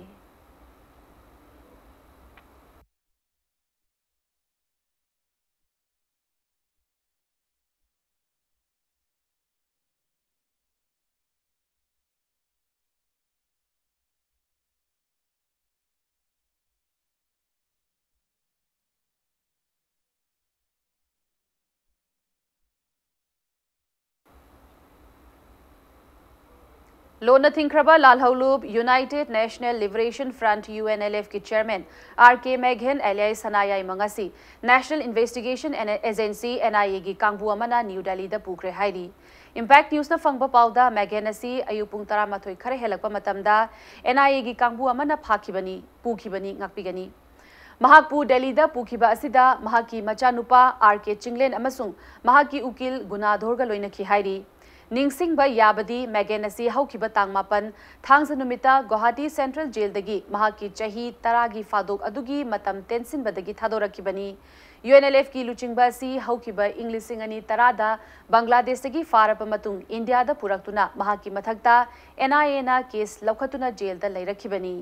ꯂꯣꯟꯅ ꯊꯤꯡꯈ꯭ꯔꯕ ꯂꯥꯜꯍꯧꯂꯨꯞ United National Liberation Front, UNLFꯀꯤ chairman R K Maghen alias ꯁꯅꯥꯌꯥꯏꯃ ꯉꯁꯤ National Investigation Agency, NIAꯒꯤ ꯀꯥꯡꯕꯨ ꯑꯃꯅ ꯅ꯭ꯌꯨ ꯗꯦꯜꯂꯤꯗ ꯄꯨꯈ꯭ꯔꯦ ꯍꯥꯏꯔꯤ꯫ Impact Newsꯅ ꯐꯪꯕ ꯄꯥꯎꯗ, ꯃꯦꯒꯦꯟ ꯑꯁꯤ ꯑꯌꯨꯛ ꯄꯨꯡ ꯇꯔꯥꯃꯥꯊꯣꯏ ꯈꯔ ꯍꯦꯜꯂꯛꯄ ꯃꯇꯝꯗ NIAꯒꯤ ꯀꯥꯡꯕꯨ ꯑꯃꯅ ꯐꯥꯈꯤꯕꯅꯤ, ꯄꯨꯈꯤꯕꯅꯤ, ꯉꯥꯛꯄꯤꯒꯅꯤ꯫ ꯃꯍꯥꯛꯄꯨ ꯗꯦꯜꯂꯤꯗ ꯄꯨꯈꯤꯕ ꯑꯁꯤꯗ ꯃꯍꯥꯛꯀꯤ ꯃꯆꯥꯅꯨꯄꯥ R K ꯆꯤꯡꯂꯦꯟ ꯑꯃꯁꯨꯡ ꯃꯍꯥꯛꯀꯤ ꯎꯀꯤꯜ ꯒꯨꯅꯥꯙꯣꯔꯒ ꯂꯣꯏꯅꯈꯤ ꯍꯥꯏꯔꯤ꯫ ꯅꯤꯡꯁꯤꯡꯕ ꯌꯥꯕꯗꯤ, ꯃꯦꯒꯦꯟ ꯑꯁꯤ ꯍꯧꯈꯤꯕ ꯇꯥꯡ ꯃꯥꯄꯟ, ꯊꯥꯡꯖ ꯅꯨꯃꯤꯠꯇ ꯒꯨꯋꯥꯍꯥꯇꯤ Central Jailꯗꯒꯤ ꯃꯍꯥꯛꯀꯤ ꯆꯍꯤ ꯇꯔꯥꯒꯤ ꯐꯥꯗꯣꯛ ꯑꯗꯨꯒꯤ ꯃꯇꯝ ꯇꯦꯟꯁꯤꯟꯕꯗꯒꯤ ꯊꯥꯗꯣꯔꯛꯈꯤꯕꯅꯤ꯫ UNLFꯀꯤ ꯂꯨꯆꯤꯡꯕ ꯑꯁꯤ ꯍꯧꯈꯤꯕ ꯏꯪ ꯂꯤꯁꯤꯡ ꯑꯅꯤ ꯇꯔꯥꯗ ꯕꯪꯒ꯭ꯂꯥꯗꯦꯁꯇꯒꯤ ꯐꯥꯔꯕ ꯃꯇꯨꯡ ꯏꯟꯗꯤꯌꯥꯗ ꯄꯨꯔꯛꯇꯨꯅ ꯃꯍꯥꯛꯀꯤ ꯃꯊꯛꯇ NIAꯅ ꯀꯦꯁ ꯂꯧꯈꯠꯇꯨꯅ ꯖꯦꯜꯗ ꯂꯩꯔꯛꯈꯤꯕꯅꯤ꯫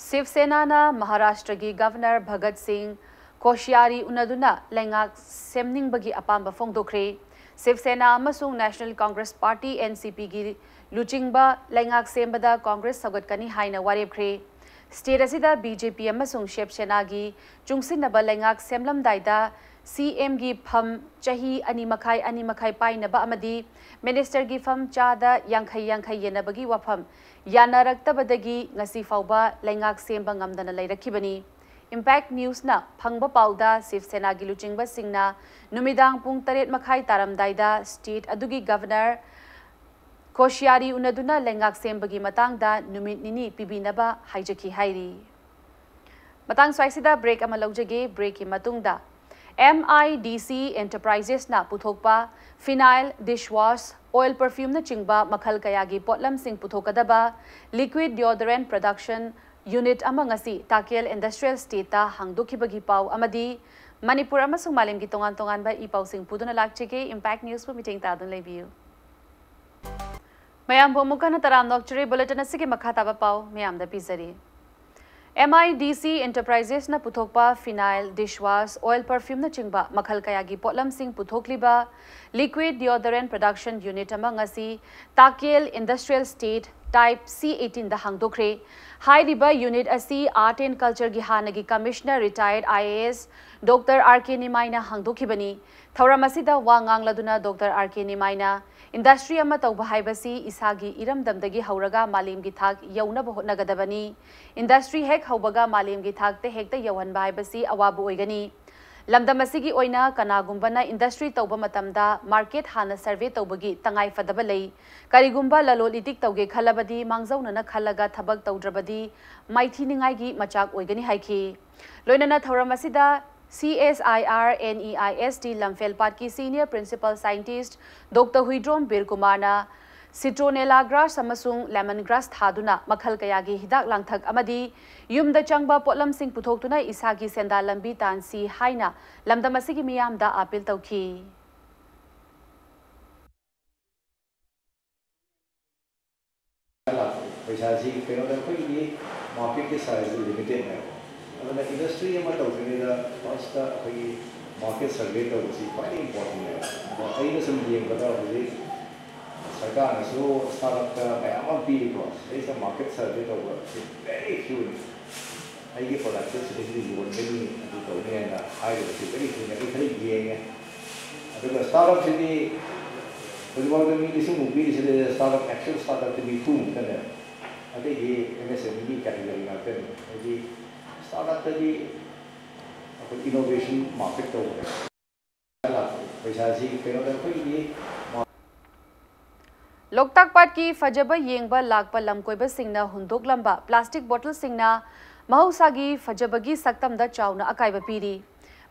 ꯁꯤꯕ ꯁꯦꯅꯥꯅ ꯃꯍꯥꯔꯥꯁꯇ꯭ꯔꯒꯤ ꯒꯚꯔꯅꯔ ꯚꯒꯠ ꯁꯤꯡ ꯀꯣꯁꯤꯌꯥꯔꯤ ꯎꯅꯗꯨꯅ ꯂꯩꯉꯥꯛ ꯁꯦꯝꯅꯤꯡꯕꯒꯤ ꯑꯄꯥꯝꯕ ꯐꯣꯡꯗꯣꯛꯈ꯭ꯔꯦ꯫ ꯁꯤꯕ ꯁꯦꯅꯥ ꯑꯃꯁꯨꯡ ꯅꯦꯁꯅꯦꯜ ꯀꯣꯡꯒ꯭ꯔꯦꯁ ꯄꯥꯔꯇꯤ, NCPꯒꯤ ꯂꯨꯆꯤꯡꯕ ꯂꯩꯉꯥꯛ ꯁꯦꯝꯕꯗ ꯀꯣꯡꯒ꯭ꯔꯦꯁ ꯁꯧꯒꯠꯀꯅꯤ ꯍꯥꯏꯅ ꯋꯥꯔꯦꯞꯈ꯭ꯔꯦ꯫ ꯁ꯭ꯇꯦꯠ ꯑꯁꯤꯗ BJP ꯑꯃꯁꯨꯡ ꯁꯤꯕ ꯁꯦꯅꯥꯒꯤ ꯆꯨꯡꯁꯤꯟꯅꯕ ꯂꯩꯉꯥꯛ ꯁꯦꯝꯂꯝꯗꯥꯏꯗ CMꯒꯤ ꯐꯝ ꯆꯍꯤ ꯑꯅꯤ ꯃꯈꯥꯏ, ꯑꯅꯤ ꯃꯈꯥꯏ ꯄꯥꯏꯅꯕ ꯑꯃꯗꯤ ꯃꯤꯅꯤꯁꯇꯔꯒꯤ ꯐꯝ ꯆꯥꯗ ꯌꯥꯡꯈꯩ ꯌꯥꯡꯈꯩ ꯌꯦꯟꯅꯕꯒꯤ ꯋꯥꯐꯝ ꯌꯥꯅꯔꯛꯇꯕꯗꯒꯤ ꯉꯁꯤ ꯐꯥꯎꯕ ꯂꯩꯉꯥꯛ ꯁꯦꯝꯕ ꯉꯝꯗꯅ ꯂꯩꯔꯛꯈꯤꯕꯅꯤ꯫ ꯏꯝꯄꯦꯛ ꯅ꯭ꯌꯨꯁꯅ ꯐꯪꯕ ꯄꯥꯎꯗ ꯁꯤꯕ ꯁꯦꯅꯥꯒꯤ ꯂꯨꯆꯤꯡꯕꯁꯤꯡꯅ ꯅꯨꯃꯤꯗꯥꯡ ꯄꯨꯡ ꯇꯔꯦꯠ ꯃꯈꯥꯏ ꯇꯥꯔꯝꯗꯥꯏꯗ ꯁ꯭ꯇꯦꯠ ꯑꯗꯨꯒꯤ ꯒꯚꯔꯅꯔ ꯀꯣꯁꯤꯌꯥꯔꯤ ꯎꯅꯗꯨꯅ ꯂꯩꯉꯥꯛ ꯁꯦꯝꯕꯒꯤ ꯃꯇꯥꯡꯗ ꯅꯨꯃꯤꯠ ꯅꯤꯅꯤ ꯄꯤꯕꯤꯅꯕ ꯍꯥꯏꯖꯈꯤ ꯍꯥꯏꯔꯤ꯫ ꯃꯇꯥꯡ ꯁ꯭ꯋꯥꯏꯁꯤꯗ ꯕ꯭ꯔꯦꯛ ꯑꯃ ꯂꯧꯖꯒꯦ꯫ ꯕ꯭ꯔꯦꯛꯀꯤ ꯃꯇꯨꯡꯗ MIDC ꯑꯦꯟꯇꯔꯄ꯭ꯔꯥꯏꯖꯦꯁꯅ ꯄꯨꯊꯣꯛꯄ ꯐꯤꯅꯥꯏꯜ, ꯗꯤꯁꯋꯥꯁ, ꯑꯣꯏꯜ ꯄꯔꯐ꯭ꯌꯨꯝꯅꯆꯤꯡꯕ ꯃꯈꯜ ꯀꯌꯥꯒꯤ ꯄꯣꯠꯂꯝꯁꯤꯡ ꯄꯨꯊꯣꯛꯀꯗꯕ ꯂꯤꯀ꯭ꯋꯤꯗ ꯗꯤꯑꯣꯗꯣꯔꯦꯟ ꯄ꯭ꯔꯗꯛꯁꯟ ꯌꯨꯅꯤꯠ ꯑꯃ ꯉꯁꯤ ꯇꯥꯀꯦꯜ ꯏꯟꯗꯁꯇ꯭ꯔꯤꯌꯦꯜ ꯁ꯭ꯇꯦꯠꯇ ꯍꯥꯡꯗꯣꯛꯈꯤꯕꯒꯤ ꯄꯥꯎ ꯑꯃꯗꯤ ꯃꯅꯤꯄꯨꯔ ꯑꯃꯁꯨꯡ ꯃꯥꯂꯦꯝꯒꯤ ꯇꯣꯉꯥꯟ ꯇꯣꯉꯥꯟꯕ ꯏ ꯄꯥꯎꯁꯤꯡ ꯄꯨꯗꯨꯅ ꯂꯥꯛꯆꯒꯦ꯫ ꯏꯝꯄꯦꯛ ꯅ꯭ꯌꯨꯁꯄꯨ ꯃꯤꯠꯌꯦꯡ ꯇꯥꯗꯨꯅ ꯂꯩꯕꯤꯌꯨ꯫ ꯃꯌꯥꯝꯕꯨ ꯑꯃꯨꯛ ꯍꯟꯅ ꯇꯔꯥꯝꯅ ꯑꯣꯛꯆꯔꯤ꯫ ꯕꯨꯂꯦꯇꯤꯟ ꯑꯁꯤꯒꯤ ꯃꯈꯥ ꯇꯥꯕ ꯄꯥꯎ ꯃꯌꯥꯝꯗ ꯄꯤꯖꯔꯤ꯫ MIDC ꯑꯦꯟꯇꯔꯄ꯭ꯔꯥꯏꯖꯦꯁꯅ ꯄꯨꯊꯣꯛꯄ ꯐꯤꯅꯥꯏꯜ, ꯗꯤꯁꯋꯥꯁ, ꯑꯣꯏꯜ ꯄꯔꯐ꯭ꯌꯨꯝꯅꯆꯤꯡꯕ ꯃꯈꯜ ꯀꯌꯥꯒꯤ ꯄꯣꯠꯂꯝꯁꯤꯡ ꯄꯨꯊꯣꯛꯂꯤꯕ ꯂꯤꯀ꯭ꯋꯤꯗ ꯗꯤꯑꯣꯗꯣꯔꯦꯟ ꯄ꯭ꯔꯗꯛꯁꯟ ꯌꯨꯅꯤꯠ ꯑꯃ ꯉꯁꯤ Takyel industrial state type C eighteenꯗ ꯍꯥꯡꯗꯣꯛꯈ꯭ꯔꯦ꯫ ꯍꯥꯏꯔꯤꯕ ꯌꯨꯅꯤꯠ ꯑꯁꯤ ꯑꯥꯔꯠ ꯑꯦꯟ ꯀꯜꯆꯔꯒꯤ ꯍꯥꯟꯅꯒꯤ commissioner retired IAS doctor R K ꯅꯤꯃꯥꯏꯅ ꯍꯥꯡꯗꯣꯛꯈꯤꯕꯅꯤ꯫ ꯊꯧꯔꯝ ꯑꯁꯤꯗ ꯋꯥ ꯉꯥꯡꯂꯗꯨꯅ ꯗꯣꯛꯇꯔ R K ꯅꯤꯃꯥꯏꯅ ꯏꯟꯗꯁꯇ꯭ꯔꯤ ꯑꯃ ꯇꯧꯕ ꯍꯥꯏꯕꯁꯤ ꯏꯁꯥꯒꯤ ꯏꯔꯝꯗꯝꯗꯒꯤ ꯍꯧꯔꯒ ꯃꯥꯂꯦꯝꯒꯤ ꯊꯥꯛ ꯌꯧꯅꯕ ꯍꯣꯠꯅꯒꯗꯕꯅꯤ꯫ ꯏꯟꯗꯁꯇ꯭ꯔꯤ ꯍꯦꯛ ꯍꯧꯕꯒ ꯃꯥꯂꯦꯝꯒꯤ ꯊꯥꯛꯇ ꯍꯦꯛꯇ ꯌꯧꯍꯟꯕ ꯍꯥꯏꯕꯁꯤ ꯑꯋꯥꯕ ꯑꯣꯏꯒꯅꯤ꯫ ꯂꯝꯗꯝ ꯑꯁꯤꯒꯤ ꯑꯣꯏꯅ ꯀꯅꯥꯒꯨꯝꯕꯅ ꯏꯟꯗꯁꯇ꯭ꯔꯤ ꯇꯧꯕ ꯃꯇꯝꯗ ꯃꯥꯔꯀꯦꯠ ꯍꯥꯟꯅ ꯁꯔꯚꯦ ꯇꯧꯕꯒꯤ ꯇꯉꯥꯏ ꯐꯗꯕ ꯂꯩ꯫ ꯀꯔꯤꯒꯨꯝꯕ ꯂꯂꯣꯟ ꯏꯇꯤꯛ ꯇꯧꯒꯦ ꯈꯜꯂꯕꯗꯤ ꯃꯥꯡꯖꯧꯅꯅ ꯈꯜꯂꯒ ꯊꯕꯛ ꯇꯧꯗ꯭ꯔꯕꯗꯤ ꯃꯥꯏꯊꯤꯅꯤꯡꯉꯥꯏꯒꯤ ꯃꯆꯥꯛ ꯑꯣꯏꯒꯅꯤ ꯍꯥꯏꯈꯤ꯫ ꯂꯣꯏꯅꯅ ꯊꯧꯔꯝ ꯑꯁꯤꯗ CSIR NEIST ꯂꯝꯐꯦꯜꯄꯥꯠꯀꯤ senior principal scientist doctor Huidrom ꯕꯤꯔꯀꯨꯃꯥꯔꯅ ꯁꯤꯇ꯭ꯔꯣꯅꯦꯂꯥ ꯒ꯭ꯔꯥꯁ ꯑꯃꯁꯨꯡ ꯂꯦꯃꯟ ꯒ꯭ꯔꯥꯁ ꯊꯥꯗꯨꯅ ꯃꯈꯜ ꯀꯌꯥꯒꯤ ꯍꯤꯗꯥꯛ ꯂꯥꯡꯊꯛ ꯑꯃꯗꯤ ꯌꯨꯝꯗ ꯆꯪꯕ ꯄꯣꯠꯂꯝꯁꯤꯡ ꯄꯨꯊꯣꯛꯇꯨꯅ ꯏꯁꯥꯒꯤ ꯁꯦꯟꯗꯥꯟ ꯂꯝꯕꯤ ꯇꯥꯟꯁꯤ ꯍꯥꯏꯅ ꯂꯝꯗꯝ ꯑꯁꯤꯒꯤ ꯃꯤꯌꯥꯝꯗ ꯑꯥꯄꯤꯜ ꯇꯧꯈꯤ꯫ ꯄꯩꯁꯥꯁꯤ ꯀꯩꯅꯣꯗ ꯑꯩꯈꯣꯏꯒꯤꯗꯤ ꯃꯥꯔꯀꯦꯠꯀꯤ ꯁꯥꯏꯖꯁꯤ ꯂꯤꯃꯤꯇꯦꯠꯅꯦꯕ꯫ ꯑꯗꯨꯅ ꯏꯟꯗꯁꯇ꯭ꯔꯤ ꯑꯃ ꯇꯧꯗ꯭ꯔꯤꯉꯩꯗ ꯐꯥꯔꯁꯇ ꯑꯩꯈꯣꯏꯒꯤ ꯃꯥꯔꯀꯦꯠ ꯁꯔꯚꯦ ꯇꯧꯕꯁꯤ ꯈ꯭ꯋꯥꯏꯗꯒꯤ ꯏꯝꯄꯣꯔꯇꯦꯟꯅꯦꯕ꯫ ꯑꯗꯣ ꯑꯩꯅ ꯁꯨꯝ ꯌꯦꯡꯕꯗ ꯍꯧꯖꯤꯛ ꯁꯔꯀꯥꯔꯅꯁꯨ ꯁ꯭ꯇꯥꯔꯠ ꯑꯞꯇ ꯃꯌꯥꯝ ꯑꯃ ꯄꯤꯔꯤꯀꯣ, ꯁꯤꯗꯩꯁꯤꯗ ꯃꯥꯔꯀꯦꯠ ꯁꯔꯚꯦ ꯇꯧꯕ ꯁꯤ ꯚꯦꯔꯤ ꯐ꯭ꯌꯨꯅꯤ꯫ ꯑꯩꯒꯤ ꯄ꯭ꯔꯗꯛꯁꯦ ꯁꯤꯗꯩꯁꯤꯗ ꯌꯣꯟꯒꯅꯤ, ꯑꯗꯨ ꯇꯧꯅꯤ ꯍꯥꯏꯅ ꯍꯥꯏꯔꯤꯕꯁꯤ ꯚꯦꯔꯤ ꯐ꯭ꯌꯨꯅꯤ꯫ ꯑꯩ ꯈꯔ ꯌꯦꯡꯉꯦ꯫ ꯑꯗꯨꯒ ꯁ꯭ꯇꯥꯔꯠ ꯑꯞꯁꯤꯗꯤ ꯍꯧꯖꯤꯛꯐꯥꯎꯗ ꯃꯤ ꯂꯤꯁꯤꯡꯃꯨꯛ ꯄꯤꯔꯤꯁꯤꯗ ꯁ꯭ꯇꯥꯔꯠ ꯑꯞ, ꯑꯦꯛꯆꯨꯋꯦꯜ ꯁ꯭ꯇꯥꯔꯠ ꯑꯞꯇꯤ ꯅꯤꯐꯨꯃꯨꯛꯇꯅꯦ꯫ ꯑꯇꯩꯗꯤ ꯑꯦꯝ ꯑꯦꯁ ꯑꯦꯝ ꯏꯒꯤ ꯀꯦꯇꯦꯒꯣꯔꯤ ꯉꯥꯛꯇꯅꯤ꯫ ꯍꯥꯏꯗꯤ ꯁ꯭ꯇꯥꯔꯠ ꯑꯞꯇꯗꯤ ꯑꯩꯈꯣꯏ ꯏꯅꯣꯚꯦꯁꯟ ꯃꯥꯔꯀꯦꯠ ꯇꯧꯕꯅꯦ꯫ ꯄꯩꯁꯥꯁꯤ ꯀꯩꯅꯣꯗ ꯑꯩꯈꯣꯏꯒꯤ ꯂꯣꯛꯇꯥꯛ ꯄꯥꯠꯀꯤ ꯐꯖꯕ ꯌꯦꯡꯕ ꯂꯥꯛꯄ ꯂꯝꯀꯣꯏꯕꯁꯤꯡꯅ ꯍꯨꯟꯗꯣꯛꯂꯝꯕ ꯄ꯭ꯂꯥꯁꯇꯤꯛ ꯕꯣꯇꯜꯁꯤꯡꯅ ꯃꯍꯧꯁꯥꯒꯤ ꯐꯖꯕꯒꯤ ꯁꯛꯇꯝꯗ ꯆꯥꯎꯅ ꯑꯀꯥꯏꯕ ꯄꯤꯔꯤ꯫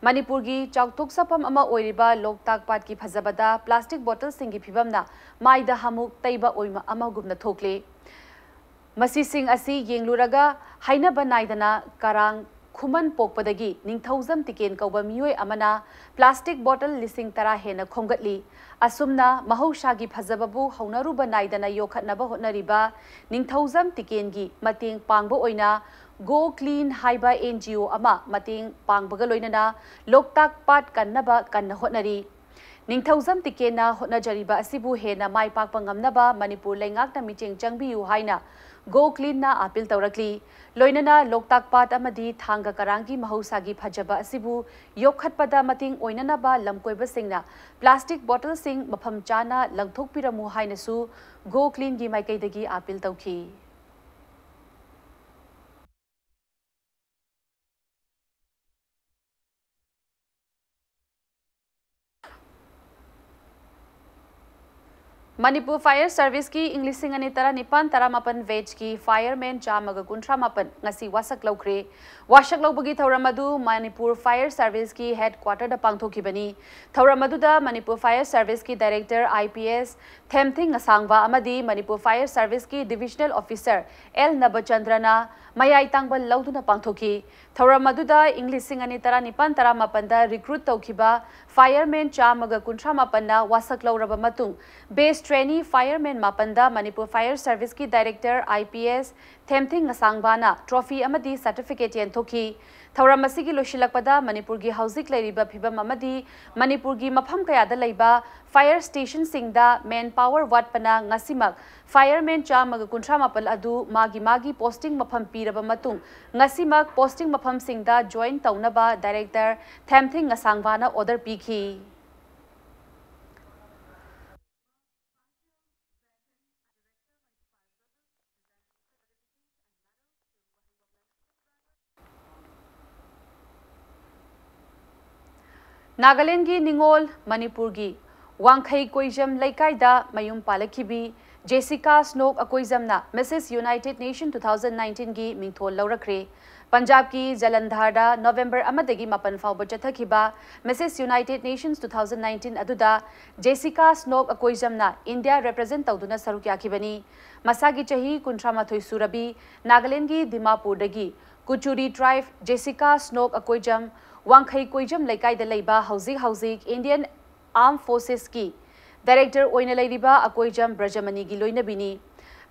ꯃꯅꯤꯄꯨꯔꯒꯤ ꯆꯥꯎꯊꯣꯛꯆꯐꯝ ꯑꯃ ꯑꯣꯏꯔꯤꯕ ꯂꯣꯛꯇꯥꯛ ꯄꯥꯠꯀꯤ ꯐꯖꯕꯗ ꯄ꯭ꯂꯥꯁꯇꯤꯛ ꯕꯣꯇꯜꯁꯤꯡꯒꯤ ꯐꯤꯕꯝꯅ ꯃꯥꯏꯗ ꯍꯥꯃꯨꯛ ꯇꯩꯕ ꯑꯣꯏꯃ ꯑꯃꯒꯨꯝꯅ ꯊꯣꯛꯂꯤ꯫ ꯃꯁꯤꯁꯤꯡ ꯑꯁꯤ ꯌꯦꯡꯂꯨꯔꯒ ꯍꯥꯏꯅꯕ ꯅꯥꯏꯗꯅ ꯀꯔꯥꯡ ꯈꯨꯃꯟ ꯄꯣꯛꯄꯗꯒꯤ ꯅꯤꯡꯊꯧꯖꯝ ꯇꯤꯀꯦꯟ ꯀꯧꯕ ꯃꯤꯑꯣꯏ ꯑꯃꯅ ꯄ꯭ꯂꯥꯁꯇꯤꯛ ꯕꯣꯇꯜ ꯂꯤꯁꯤꯡ ꯇꯔꯥ ꯍꯦꯟꯅ ꯈꯣꯝꯒꯠꯂꯤ꯫ ꯑꯁꯨꯝꯅ ꯃꯍꯧꯁꯥꯒꯤ ꯐꯖꯕꯕꯨ ꯍꯧꯅꯔꯨꯕ ꯅꯥꯏꯗꯅ ꯌꯣꯛꯈꯠꯅꯕ ꯍꯣꯠꯅꯔꯤꯕ ꯅꯤꯡꯊꯧꯖꯝ ꯇꯤꯀꯦꯟꯒꯤ ꯃꯇꯦꯡ ꯄꯥꯡꯕ ꯑꯣꯏꯅ Go Clean ꯍꯥꯏꯕ ꯑꯦꯟ ꯖꯤ ꯑꯣ ꯑꯃ ꯃꯇꯦꯡ ꯄꯥꯡꯕꯒ ꯂꯣꯏꯅꯅ ꯂꯣꯛꯇꯥꯛ ꯄꯥꯠ ꯀꯟꯅꯕ ꯀꯟꯅ ꯍꯣꯠꯅꯔꯤ꯫ ꯅꯤꯡꯊꯧꯖꯝ ꯇꯤꯀꯦꯟꯅ ꯍꯣꯠꯅꯖꯔꯤꯕ ꯑꯁꯤꯕꯨ ꯍꯦꯟꯅ ꯃꯥꯏ ꯄꯥꯛꯄ ꯉꯝꯅꯕ ꯃꯅꯤꯄꯨꯔ ꯂꯩꯉꯥꯛꯅ ꯃꯤꯠꯌꯦꯡ ꯆꯪꯕꯤꯌꯨ ꯍꯥꯏꯅ Go Cleanꯅ ꯑꯥꯄꯤꯜ ꯇꯧꯔꯛꯂꯤ꯫ ꯂꯣꯏꯅꯅ ꯂꯣꯛꯇꯥꯛ ꯄꯥꯠ ꯑꯃꯗꯤ ꯊꯥꯡꯒ ꯀꯔꯥꯡꯒꯤ ꯃꯍꯧꯁꯥꯒꯤ ꯐꯖꯕ ꯑꯁꯤꯕꯨ ꯌꯣꯛꯈꯠꯄꯗ ꯃꯇꯦꯡ ꯑꯣꯏꯅꯅꯕ ꯂꯝꯀꯣꯏꯕꯁꯤꯡꯅ ꯄ꯭ꯂꯥꯁꯇꯤꯛ ꯕꯣꯇꯜꯁꯤꯡ ꯃꯐꯝ ꯆꯥꯅ ꯂꯪꯊꯣꯛꯄꯤꯔꯝꯃꯨ ꯍꯥꯏꯅꯁꯨ Go Cleanꯒꯤ ꯃꯥꯏꯀꯩꯗꯒꯤ ꯑꯥꯄꯤꯜ ꯇꯧꯈꯤ꯫ ꯃꯅꯤꯄꯨꯔ ꯐꯥꯌꯔ ꯁꯔꯚꯤꯁꯀꯤ ꯏꯪ ꯂꯤꯁꯤꯡ ꯑꯅꯤ ꯇꯔꯥꯅꯤꯄꯥꯟ ꯇꯔꯥꯃꯥꯄꯟ ꯕꯦꯆꯀꯤ ꯐꯥꯌꯔꯃꯦꯟ ꯆꯥꯝꯃꯒ ꯀꯨꯟꯊ꯭ꯔꯥ ꯃꯥꯄꯟ ꯉꯁꯤ ꯋꯥꯁꯛ ꯂꯧꯈ꯭ꯔꯦ꯫ ꯋꯥꯁꯛ ꯂꯧꯕꯒꯤ ꯊꯧꯔꯝ ꯑꯗꯨ ꯃꯅꯤꯄꯨꯔ ꯐꯥꯌꯔ ꯁꯔꯚꯤꯁꯀꯤ ꯍꯦꯗ ꯀ꯭ꯋꯥꯇꯔꯗ ꯄꯥꯡꯊꯣꯛꯈꯤꯕꯅꯤ꯫ ꯊꯧꯔꯝ ꯑꯗꯨꯗ ꯃꯅꯤꯄꯨꯔ ꯐꯥꯌꯔ ꯁꯔꯚꯤꯁꯀꯤ ꯗꯥꯏꯔꯦꯛꯇꯔ ꯑꯥꯏ ꯄꯤ ꯑꯦꯁ ꯊꯦꯝꯊꯤꯡ ꯑꯁꯥꯡꯕ ꯑꯃꯗꯤ ꯃꯅꯤꯄꯨꯔ ꯐꯥꯌꯔ ꯁꯔꯚꯤꯁꯀꯤ ꯗꯤꯚꯤꯖꯅꯦꯜ ꯑꯣꯐꯤꯁꯔ ꯑꯦꯜ ꯅꯕꯆꯟꯗ꯭ꯔꯅ ꯃꯌꯥꯏ ꯇꯥꯡꯕ ꯂꯧꯗꯨꯅ ꯄꯥꯡꯊꯣꯛꯈꯤ꯫ ꯊꯧꯔꯝ ꯑꯗꯨꯗ ꯏꯪ ꯂꯤꯁꯤꯡ ꯑꯅꯤ ꯇꯔꯥꯅꯤꯄꯥꯟ ꯇꯔꯥꯃꯥꯄꯟꯗ ꯔꯤꯀ꯭ꯔꯨꯠ ꯇꯧꯈꯤꯕ ꯐꯥꯌꯔꯃꯦꯟ ꯆꯥꯝꯃꯒ ꯀꯨꯟꯊ꯭ꯔꯥ ꯃꯥꯄꯟꯅ ꯋꯥꯁꯛ ꯂꯧꯔꯕ ꯃꯇꯨꯡ ꯕꯦꯆ trainee fireman ꯃꯥꯄꯟꯗ ꯃꯅꯤꯄꯨꯔ Fire Service ꯀꯤ Director I P S ꯊꯦꯝꯊꯤꯡ ꯉꯁꯥꯡꯕꯥꯅ trophy ꯑꯃꯗꯤ certificate ꯌꯦꯟꯊꯣꯛꯈꯤ꯫ ꯊꯧꯔꯝ ꯑꯁꯤꯒꯤ ꯂꯣꯏꯁꯤꯜꯂꯛꯄꯗ ꯃꯅꯤꯄꯨꯔꯒꯤ ꯍꯧꯖꯤꯛ ꯂꯩꯔꯤꯕ ꯐꯤꯕꯝ ꯑꯃꯗꯤ ꯃꯅꯤꯄꯨꯔꯒꯤ ꯃꯐꯝ ꯀꯌꯥꯗ ꯂꯩꯕ fire station ꯁꯤꯡꯗ man power ꯋꯥꯠꯄꯅ ꯉꯁꯤꯃꯛ fireman ꯆꯥꯝꯃꯒ ꯀꯨꯟꯊ꯭ꯔꯥ ꯃꯥꯄꯜ ꯑꯗꯨ ꯃꯥꯒꯤ ꯃꯥꯒꯤ posting ꯃꯐꯝ ꯄꯤꯔꯕ ꯃꯇꯨꯡ, ꯉꯁꯤꯃꯛ posting ꯃꯐꯝꯁꯤꯡꯗ join ꯇꯧꯅꯕ Director ꯊꯦꯝꯊꯤꯡ ꯉꯁꯥꯡꯕꯥꯅ order ꯄꯤꯈꯤ꯫ ꯅꯥꯒꯥꯂꯦꯟꯒꯤ ꯅꯤꯉꯣꯜ, ꯃꯅꯤꯄꯨꯔꯒꯤ ꯋꯥꯡꯈꯩ ꯀꯣꯏꯖꯝ ꯂꯩꯀꯥꯏꯗ ꯃꯌꯨꯝ ꯄꯥꯜꯂꯛꯈꯤꯕꯤ Jessica ꯁ꯭ꯅꯣꯛ ꯑꯀꯣꯏꯖꯝꯅ Missus United Nation two thousand nineteen ꯒꯤ ꯃꯤꯡꯊꯣꯜ ꯂꯧꯔꯛꯈ꯭ꯔꯦ꯫ ꯄꯟꯖꯥꯕꯀꯤ ꯖꯂꯟꯙꯔꯗ ꯅꯣꯚꯦꯝꯕꯔ ꯑꯃꯗꯒꯤ ꯃꯥꯄꯟ ꯐꯥꯎꯕ ꯆꯠꯊꯈꯤꯕ Missus United Nations two thousand nineteen ꯑꯗꯨꯗ ꯖꯦꯁꯤꯀꯥ ꯁ꯭ꯅꯣꯛ ꯑꯀꯣꯏꯖꯝꯅ ꯏꯟꯗꯤꯌꯥ represent ꯇꯧꯗꯨꯅ ꯁꯔꯨꯛ ꯌꯥꯈꯤꯕꯅꯤ꯫ ꯃꯁꯥꯒꯤ ꯆꯍꯤ ꯀꯨꯟꯊ꯭ꯔꯥ ꯃꯥꯊꯣꯏ ꯁꯨꯔꯕꯤ ꯅꯥꯒꯥꯂꯦꯟꯒꯤ ꯗꯤꯃꯥꯄꯨꯔꯗꯒꯤ ꯀꯨꯆꯨꯔꯤ tribe ꯖꯦꯁꯤꯀꯥ ꯁ꯭ꯅꯣꯛ ꯑꯀꯣꯏꯖꯝ ꯋꯥꯡꯈꯩ ꯀꯣꯏꯖꯝ ꯂꯩꯀꯥꯏꯗ ꯂꯩꯕ ꯍꯧꯖꯤꯛ ꯍꯧꯖꯤꯛ Indian Armed Forces ꯀꯤ Director ꯑꯣꯏꯅ ꯂꯩꯔꯤꯕ ꯑꯀꯣꯏꯖꯝ ꯕ꯭ꯔꯖꯃꯅꯤꯒꯤ ꯂꯣꯏꯅꯕꯤꯅꯤ꯫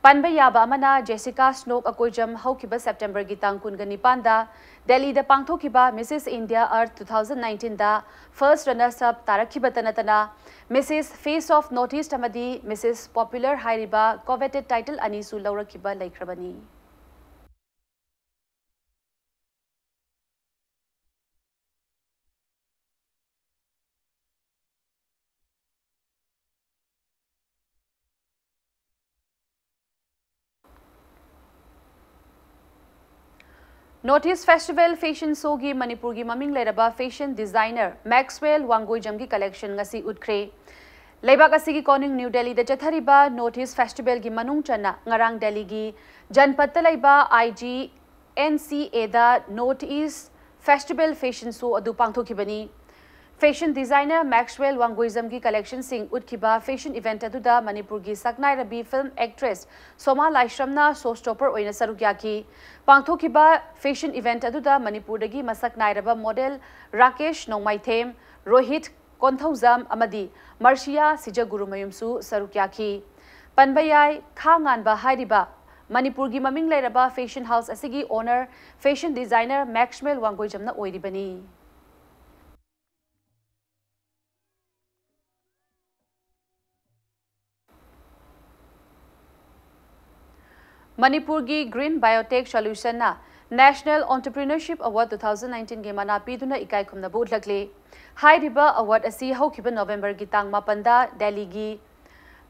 ꯄꯟꯕ ꯌꯥꯕ ꯑꯃꯅ, ꯖꯦꯁꯤꯀꯥ ꯁ꯭ꯅꯣꯛ ꯑꯀꯣꯏꯖꯝ ꯍꯧꯈꯤꯕ ꯁꯦꯞꯇꯦꯝꯕꯔꯒꯤ ꯇꯥꯡ ꯀꯨꯟꯒ ꯅꯤꯄꯥꯟꯗ ꯗꯦꯜꯂꯤꯗ ꯄꯥꯡꯊꯣꯛꯈꯤꯕ Missus India Earth two thousand nineteen ꯗ first runners up ꯇꯥꯔꯛꯈꯤꯕꯇ ꯅꯠꯇꯅ, Missus Face of North East ꯑꯃꯗꯤ Missus Popular ꯍꯥꯏꯔꯤꯕ coveted title ꯑꯅꯤꯁꯨ ꯂꯧꯔꯛꯈꯤꯕ ꯂꯩꯈ꯭ꯔꯕꯅꯤ꯫ North East Festival Fashion Show ꯒꯤ ꯃꯅꯤꯄꯨꯔꯒꯤ ꯃꯃꯤꯡ ꯂꯩꯔꯕ fashion designer Maxwell ꯋꯥꯡꯒꯣꯏꯖꯝꯒꯤ collection ꯉꯁꯤ ꯎꯠꯈ꯭ꯔꯦ꯫ ꯂꯩꯕꯥꯛ ꯑꯁꯤꯒꯤ ꯀꯣꯅꯨꯡ ꯅ꯭ꯌꯨ ꯗꯦꯜꯂꯤꯗ ꯆꯠꯊꯔꯤꯕ North East Festival ꯒꯤ ꯃꯅꯨꯡ ꯆꯟꯅ ꯉꯔꯥꯡ ꯗꯦꯜꯂꯤꯒꯤ ꯖꯟꯄꯠꯇ ꯂꯩꯕ I G N C A the North East Festival Fashion Show ꯑꯗꯨ ꯄꯥꯡꯊꯣꯛꯈꯤꯕꯅꯤ꯫ Fashion designer Maxwell ꯋꯥꯡꯒꯣꯏꯖꯝꯒꯤ collection ꯁꯤꯡ ꯎꯠꯈꯤꯕ fashion event ꯑꯗꯨꯗ ꯃꯅꯤꯄꯨꯔꯒꯤ ꯁꯛꯅꯥꯏꯔꯕꯤ film actress ꯁꯣꯃꯥ ꯂꯥꯏꯁ꯭ꯔꯝꯅ showstopper ꯑꯣꯏꯅ ꯁꯔꯨꯛ ꯌꯥꯈꯤ꯫ ꯄꯥꯡꯊꯣꯛꯈꯤꯕ fashion event ꯑꯗꯨꯗ ꯃꯅꯤꯄꯨꯔꯗꯒꯤ ꯃꯁꯛ ꯅꯥꯏꯔꯕ model ꯔꯥꯀꯦꯁ ꯅꯣꯡꯃꯥꯏꯊꯦꯝ, ꯔꯣꯍꯤꯠ ꯀꯣꯟꯊꯧꯖꯝ ꯑꯃꯗꯤ ꯃꯔꯁꯤꯌꯥ ꯁꯤꯖꯒꯨꯔꯨꯃꯌꯨꯝꯁꯨ ꯁꯔꯨꯛ ꯌꯥꯈꯤ꯫ ꯄꯟꯕ ꯌꯥꯏ, ꯈꯥ ꯉꯥꯟꯕ ꯍꯥꯏꯔꯤꯕ ꯃꯅꯤꯄꯨꯔꯒꯤ ꯃꯃꯤꯡ ꯂꯩꯔꯕ ꯐꯦꯁꯟ ꯍꯥꯎꯁ ꯑꯁꯤꯒꯤ ꯑꯣꯅꯔ ꯐꯦꯁꯟ ꯗꯤꯖꯥꯏꯅꯔ ꯃꯦꯛꯁꯃꯦꯜ ꯋꯥꯡꯒꯣꯏꯖꯝꯅ ꯑꯣꯏꯔꯤꯕꯅꯤ꯫ ꯃꯅꯤꯄꯨꯔꯒꯤ Green Biotech Solution ꯅ National Entrepreneurship Award two thousand nineteen ꯒꯤ ꯃꯅꯥ ꯄꯤꯗꯨꯅ ꯏꯀꯥꯏ ꯈꯨꯝꯅꯕ ꯎꯠꯂꯛꯂꯤ꯫ ꯍꯥꯏꯔꯤꯕ ꯑꯦꯋꯥꯔꯗ ꯑꯁꯤ ꯍꯧꯈꯤꯕ ꯅꯣꯕꯦꯝꯕꯔꯒꯤ ꯇꯥꯡ ꯃꯥꯄꯟꯗ ꯗꯦꯜꯂꯤꯒꯤ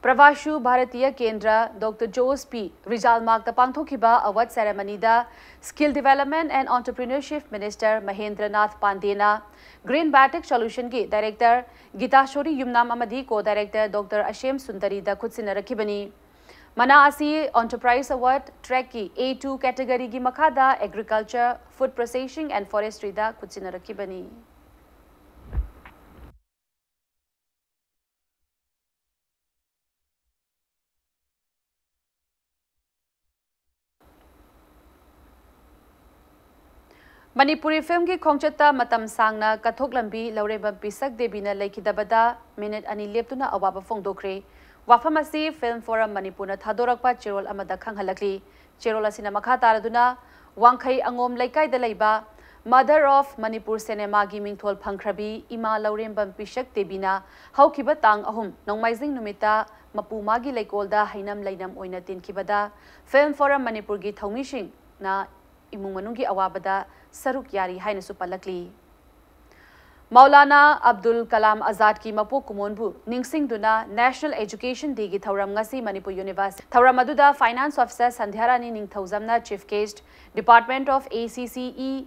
ꯄ꯭ꯔꯚꯥꯁꯨ ꯚꯥꯔꯇꯤꯌ ꯀꯦꯟꯗ꯭ꯔ ꯗꯣꯛꯇꯔ ꯖꯣꯁ ꯄꯤ ꯔꯤꯖꯥꯜꯃꯥꯛꯇ ꯄꯥꯡꯊꯣꯛꯈꯤꯕ ꯑꯦꯋꯥꯔꯗ ꯁꯦꯔꯦꯃꯅꯤꯗ Skill Development and Entrepreneurship Minister Mahendranath ꯄꯥꯟꯗꯦꯅ Green Biotech Solution ꯒꯤ ꯗꯥꯏꯔꯦꯛꯇꯔ ꯒꯤꯇꯥꯁꯣꯔꯤ ꯌꯨꯝꯅꯥꯝ ꯑꯃꯗꯤ ꯀꯣ ꯗꯥꯏꯔꯦꯛꯇꯔ ꯗꯣꯛꯇꯔ ꯑꯁꯦꯝ ꯁꯨꯟꯗꯔꯤꯗ ꯈꯨꯠꯁꯤꯟꯅꯔꯛꯈꯤꯕꯅꯤ꯫ ꯃꯅꯥ ꯑꯁꯤ ꯑꯦꯟꯇꯔꯄ꯭ꯔꯥꯏꯖ ꯑꯦꯋꯥꯔꯗ ꯇ꯭ꯔꯦꯛꯀꯤ A two ꯀꯦꯇꯒꯔꯤꯒꯤ ꯃꯈꯥꯗ Agriculture, Food Processing and Forestry ꯗ ꯈꯨꯠꯁꯤꯟꯅꯔꯛꯈꯤꯕꯅꯤ꯫ ꯃꯅꯤꯄꯨꯔꯤ ꯐꯤꯜꯝꯒꯤ ꯈꯣꯡꯆꯠꯇ ꯃꯇꯝ ꯁꯥꯡꯅ ꯀꯠꯊꯣꯛꯂꯝꯕꯤ ꯂꯧꯔꯦꯝꯕꯝ ꯄꯤꯁꯛ ꯗꯦꯕꯤꯅ ꯂꯩꯈꯤꯗꯕꯗ ꯃꯤꯅꯤꯠ ꯑꯅꯤ ꯂꯦꯞꯇꯨꯅ ꯑꯋꯥꯕ ꯐꯣꯡꯗꯣꯛꯈ꯭ꯔꯦ꯫ ꯋꯥꯐꯝ ꯑꯁꯤ ꯐꯤꯜꯝ ꯐꯣꯔꯝ ꯃꯅꯤꯄꯨꯔꯅ ꯊꯥꯗꯣꯔꯛꯄ ꯆꯦꯔꯣꯜ ꯑꯃꯗ ꯈꯪꯍꯜꯂꯛꯂꯤ꯫ ꯆꯦꯔꯣꯜ ꯑꯁꯤꯅ ꯃꯈꯥ ꯇꯥꯔꯗꯨꯅ ꯋꯥꯡꯈꯩ ꯑꯉꯣꯝ ꯂꯩꯀꯥꯏꯗ ꯂꯩꯕ Mother of Manipur ꯁꯤꯅꯦꯃꯥꯒꯤ ꯃꯤꯡꯊꯣꯜ ꯐꯪꯈ꯭ꯔꯕꯤ ꯏꯃꯥ ꯂꯧꯔꯦꯝꯕꯝ ꯄꯤꯁꯛ ꯗꯦꯕꯤꯅ ꯍꯧꯈꯤꯕ ꯇꯥꯡ ꯑꯍꯨꯝ ꯅꯣꯡꯃꯥꯏꯖꯤꯡ ꯅꯨꯃꯤꯠꯇ ꯃꯄꯨ ꯃꯥꯒꯤ ꯂꯩꯀꯣꯜꯗ ꯍꯩꯅꯝ ꯂꯩꯅꯝ ꯑꯣꯏꯅ ꯇꯤꯟꯈꯤꯕꯗ ꯐꯤꯜꯝ ꯐꯣꯔꯝ ꯃꯅꯤꯄꯨꯔꯒꯤ ꯊꯧꯃꯤꯁꯤꯡꯅ ꯏꯃꯨꯡ ꯃꯅꯨꯡꯒꯤ ꯑꯋꯥꯕꯗ ꯁꯔꯨꯛ ꯌꯥꯔꯤ ꯍꯥꯏꯅꯁꯨ ꯄꯜꯂꯛꯂꯤ꯫ ꯃꯧꯂꯥꯅꯥ ꯑꯕꯗꯨꯜ ꯀꯂꯥꯝ ꯑꯖꯥꯗꯀꯤ ꯃꯄꯣꯛ ꯀꯨꯝꯑꯣꯟꯕꯨ ꯅꯤꯡꯁꯤꯡꯗꯨꯅ National Education Day ꯒꯤ ꯊꯧꯔꯝ ꯉꯁꯤ ꯃꯅꯤꯄꯨꯔ ꯌꯨꯅꯤꯚꯔꯁꯤꯇꯤ꯫ ꯊꯧꯔꯝ ꯑꯗꯨꯗ Finance Officer ꯁꯟꯙ꯭ꯌꯥꯔꯥꯅꯤ ꯅꯤꯡꯊꯧꯖꯝꯅ Chief Guest, Department of A C C E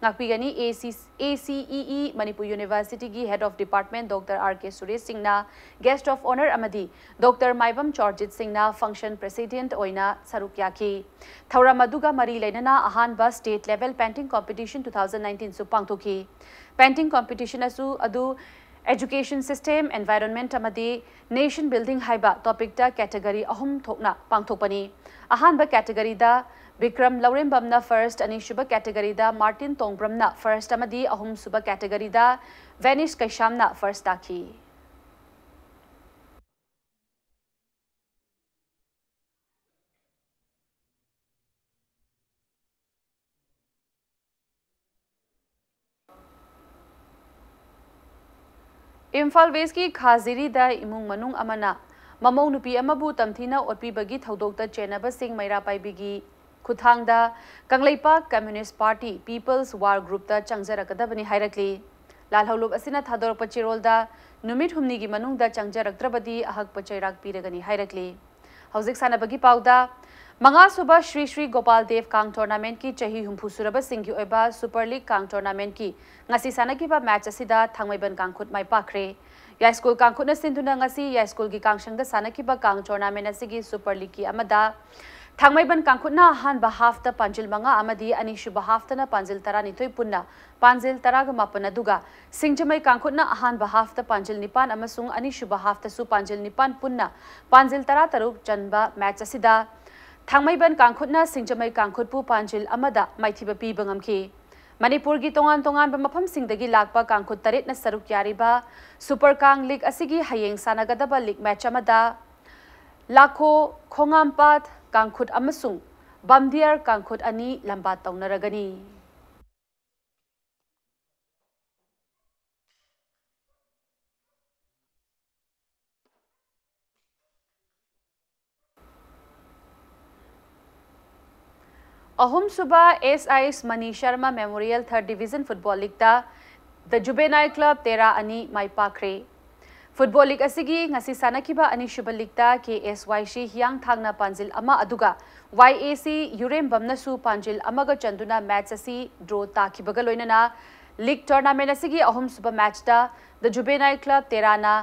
ꯉꯥꯛꯄꯤꯒꯅꯤ꯫ A C, A C E E Manipur ꯌꯨꯅꯤꯚꯔꯁꯤꯇꯤꯒꯤ Head of Department doctor R K Suresh ꯁꯤꯡꯅ Guest of Honour ꯑꯃꯗꯤ ꯗꯣꯛꯇꯔ ꯃꯥꯏꯕꯝ ꯆꯣꯔꯖꯤꯠ ꯁꯤꯡꯅ Function President ꯑꯣꯏꯅ ꯁꯔꯨꯛ ꯌꯥꯈꯤ꯫ ꯊꯧꯔꯝ ꯑꯗꯨꯒ ꯃꯔꯤ ꯂꯩꯅꯅ ꯑꯍꯥꯟꯕ State Level Painting Competition two thousand nineteen ꯁꯨ ꯄꯥꯡꯊꯣꯛꯈꯤ꯫ Painting competition ꯑꯁꯨ ꯑꯗꯨ Education System, Environment ꯑꯃꯗꯤ Nation Building ꯍꯥꯏꯕ ꯇꯣꯄꯤꯛꯇ ꯀꯦꯇꯒꯔꯤ ꯑꯍꯨꯝ ꯊꯣꯛꯅ ꯄꯥꯡꯊꯣꯛꯄꯅꯤ꯫ ꯑꯍꯥꯟꯕ ꯀꯦꯇꯒꯔꯤꯗ ꯕꯤꯀ꯭ꯔꯝ ꯂꯧꯔꯦꯝꯕꯝꯅ ꯐꯥꯔꯁꯠ, ꯑꯅꯤꯁꯨꯕ ꯀꯦꯇꯦꯒꯣꯔꯤꯗ ꯃꯥꯔꯇꯤꯟ ꯇꯣꯡꯕ꯭ꯔꯝꯅ ꯐꯥꯔꯁꯠ ꯑꯃꯗꯤ ꯑꯍꯨꯝꯁꯨꯕ ꯀꯦꯇꯦꯒꯣꯔꯤꯗ ꯚꯦꯅꯤꯁ ꯀꯩꯁꯥꯝꯅ ꯐꯥꯔꯁꯠ ꯇꯥꯈꯤ꯫ ꯏꯝꯐꯥꯜ ꯋꯦꯁꯀꯤ ꯈꯥꯖꯤꯔꯤꯗ ꯏꯃꯨꯡ ꯃꯅꯨꯡ ꯑꯃꯅ ꯃꯃꯧ ꯅꯨꯄꯤ ꯑꯃꯕꯨ ꯇꯝꯊꯤꯅ ꯑꯣꯠꯄꯤꯕꯒꯤ ꯊꯧꯗꯣꯛꯇ ꯆꯦꯟꯅꯕꯁꯤꯡ ꯃꯩꯔꯥ ꯄꯥꯏꯕꯤꯒꯤ ꯈꯨꯠꯊꯥꯡꯗ Kangleipak communist party peoples war ꯒ꯭ꯔꯨꯞꯇ ꯆꯪꯖꯔꯛꯀꯗꯕꯅꯤ ꯍꯥꯏꯔꯛꯂꯤ꯫ ꯂꯥꯜꯍꯧꯂꯨꯞ ꯑꯁꯤꯅ ꯊꯥꯗꯣꯔꯛꯄ ꯆꯦꯔꯣꯜꯗ ꯅꯨꯃꯤꯠ ꯍꯨꯝꯅꯤꯒꯤ ꯃꯅꯨꯡꯗ ꯆꯪꯖꯔꯛꯇ꯭ꯔꯕꯗꯤ ꯑꯍꯛꯄ ꯆꯩꯔꯥꯛ ꯄꯤꯔꯒꯅꯤ ꯍꯥꯏꯔꯛꯂꯤ꯫ ꯍꯧꯖꯤꯛ ꯁꯥꯟꯅꯕꯒꯤ ꯄꯥꯎꯗ, ꯃꯉꯥꯁꯨꯕ ꯁ꯭ꯔꯤ ꯁ꯭ꯔꯤ ꯒꯣꯄꯥꯜ ꯗꯦꯕ ꯀꯥꯡ ꯇꯣꯔꯅꯥꯃꯦꯟꯠꯀꯤ ꯆꯍꯤ ꯍꯨꯝꯐꯨ ꯁꯨꯔꯕꯁꯤꯡꯒꯤ ꯑꯣꯏꯕ ꯁꯨꯄꯔ ꯂꯤꯒ ꯀꯥꯡ ꯇꯣꯔꯅꯥꯃꯦꯟꯠꯀꯤ ꯉꯁꯤ ꯁꯥꯟꯅꯈꯤꯕ ꯃꯦꯆ ꯑꯁꯤꯗ ꯊꯥꯡꯃꯩꯕꯟ ꯀꯥꯡꯈꯨꯠ ꯃꯥꯏ ꯄꯥꯛꯈ꯭ꯔꯦ꯫ ꯌꯥꯏꯁ꯭ꯀꯨꯜ ꯀꯥꯡꯈꯨꯠꯅ ꯁꯤꯟꯗꯨꯅ ꯉꯁꯤ ꯌꯥꯏꯁ꯭ꯀꯨꯜꯒꯤ ꯀꯥꯡꯁꯪꯗ ꯁꯥꯟꯅꯈꯤꯕ ꯀꯥꯡ ꯇꯣꯔꯅꯥꯃꯦꯟꯠ ꯑꯁꯤꯒꯤ ꯁꯨꯄꯔ ꯂꯤꯒꯀꯤ ꯑꯃꯗ ꯊꯥꯡꯃꯩꯕꯟ ꯀꯥꯡꯈꯨꯠꯅ ꯑꯍꯥꯟꯕ ꯍꯥꯐꯇ ꯄꯥꯟꯖꯤꯜ ꯃꯉꯥ ꯑꯃꯗꯤ ꯑꯅꯤꯁꯨꯕ ꯍꯥꯐꯇꯅ ꯄꯥꯟꯖꯤꯜ ꯇꯔꯥꯅꯤꯊꯣꯏ ꯄꯨꯟꯅ ꯄꯥꯟꯖꯤꯜ ꯇꯔꯥꯒ ꯃꯥꯄꯟ, ꯑꯗꯨꯒ ꯁꯤꯡꯖꯃꯩ ꯀꯥꯡꯈꯨꯠꯅ ꯑꯍꯥꯟꯕ ꯍꯥꯐꯇ ꯄꯥꯟꯖꯤꯜ ꯅꯤꯄꯥꯟ ꯑꯃꯁꯨꯡ ꯑꯅꯤꯁꯨꯕ ꯍꯥꯐꯇꯁꯨ ꯄꯥꯟꯖꯤꯜ ꯅꯤꯄꯥꯟ ꯄꯨꯟꯅ ꯄꯥꯟꯖꯤꯜ ꯇꯔꯥꯇꯔꯨꯛ ꯆꯟꯕ ꯃꯦꯆ ꯑꯁꯤꯗ ꯊꯥꯡꯃꯩꯕꯟ ꯀꯥꯡꯈꯨꯠꯅ ꯁꯤꯡꯖꯃꯩ ꯀꯥꯡꯈꯨꯠꯄꯨ ꯄꯥꯟꯖꯤꯜ ꯑꯃꯗ ꯃꯥꯏꯊꯤꯕ ꯄꯤꯕ ꯉꯝꯈꯤ꯫ ꯃꯅꯤꯄꯨꯔꯒꯤ ꯇꯣꯉꯥꯟ ꯇꯣꯉꯥꯟꯕ ꯃꯐꯝꯁꯤꯡꯗꯒꯤ ꯂꯥꯛꯄ ꯀꯥꯡꯈꯨꯠ ꯇꯔꯦꯠꯅ ꯁꯔꯨꯛ ꯌꯥꯔꯤꯕ ꯁꯨꯄꯔ ꯀꯥꯡ ꯂꯤꯒ ꯑꯁꯤꯒꯤ ꯍꯌꯦꯡ ꯁꯥꯟꯅꯒꯗꯕ ꯂꯤꯒ ꯃꯦꯆ ꯑꯃꯗ ꯂꯥꯈꯣ ꯈꯣꯡꯉꯥꯝꯄꯥꯠ ꯀꯥꯡꯈꯨꯠ ꯑꯃꯁꯨꯡ ꯕꯥꯝꯗꯤꯌꯥꯔ ꯀꯥꯡꯈꯨꯠ ꯑꯅꯤ ꯂꯝꯕꯥ ꯇꯧꯅꯔꯒꯅꯤ꯫ ꯑꯍꯨꯝꯁꯨꯕ S I S Mani Sharma memorial third division football ꯂꯤꯒꯇ ꯗ ꯖꯨꯕꯦꯅꯥꯏꯜ ꯀ꯭ꯂꯕ ꯇꯦꯔꯥ ꯑꯅꯤ ꯃꯥꯏ ꯄꯥꯛꯈ꯭ꯔꯦ꯫ ꯐꯨꯠꯕꯣꯜ ꯂꯤꯒ ꯑꯁꯤꯒꯤ ꯉꯁꯤ ꯁꯥꯟꯅꯈꯤꯕ ꯑꯅꯤꯁꯨꯕ ꯂꯤꯒꯇ ꯀꯦ ꯑꯦꯁ ꯋꯥꯏ ꯁꯤ ꯍꯤꯌꯥꯡꯊꯥꯡꯅ ꯄꯥꯟꯖꯤꯜ ꯑꯃ, ꯑꯗꯨꯒ ꯋꯥꯏ ꯑꯦ ꯁꯤ ꯌꯨꯔꯦꯝꯕꯝꯅꯁꯨ ꯄꯥꯟꯖꯤꯜ ꯑꯃꯒ ꯆꯟꯗꯨꯅ ꯃꯦꯆ ꯑꯁꯤ ꯗ꯭ꯔꯣ ꯇꯥꯈꯤꯕꯒ ꯂꯣꯏꯅꯅ ꯂꯤꯒ ꯇꯣꯔꯅꯥꯃꯦꯟꯠ ꯑꯁꯤꯒꯤ ꯑꯍꯨꯝꯁꯨꯕ ꯃꯦꯆꯇ ꯗ ꯖꯨꯕꯦꯅꯥꯏꯜ ꯀ꯭ꯂꯕ ꯇꯦꯔꯥꯅ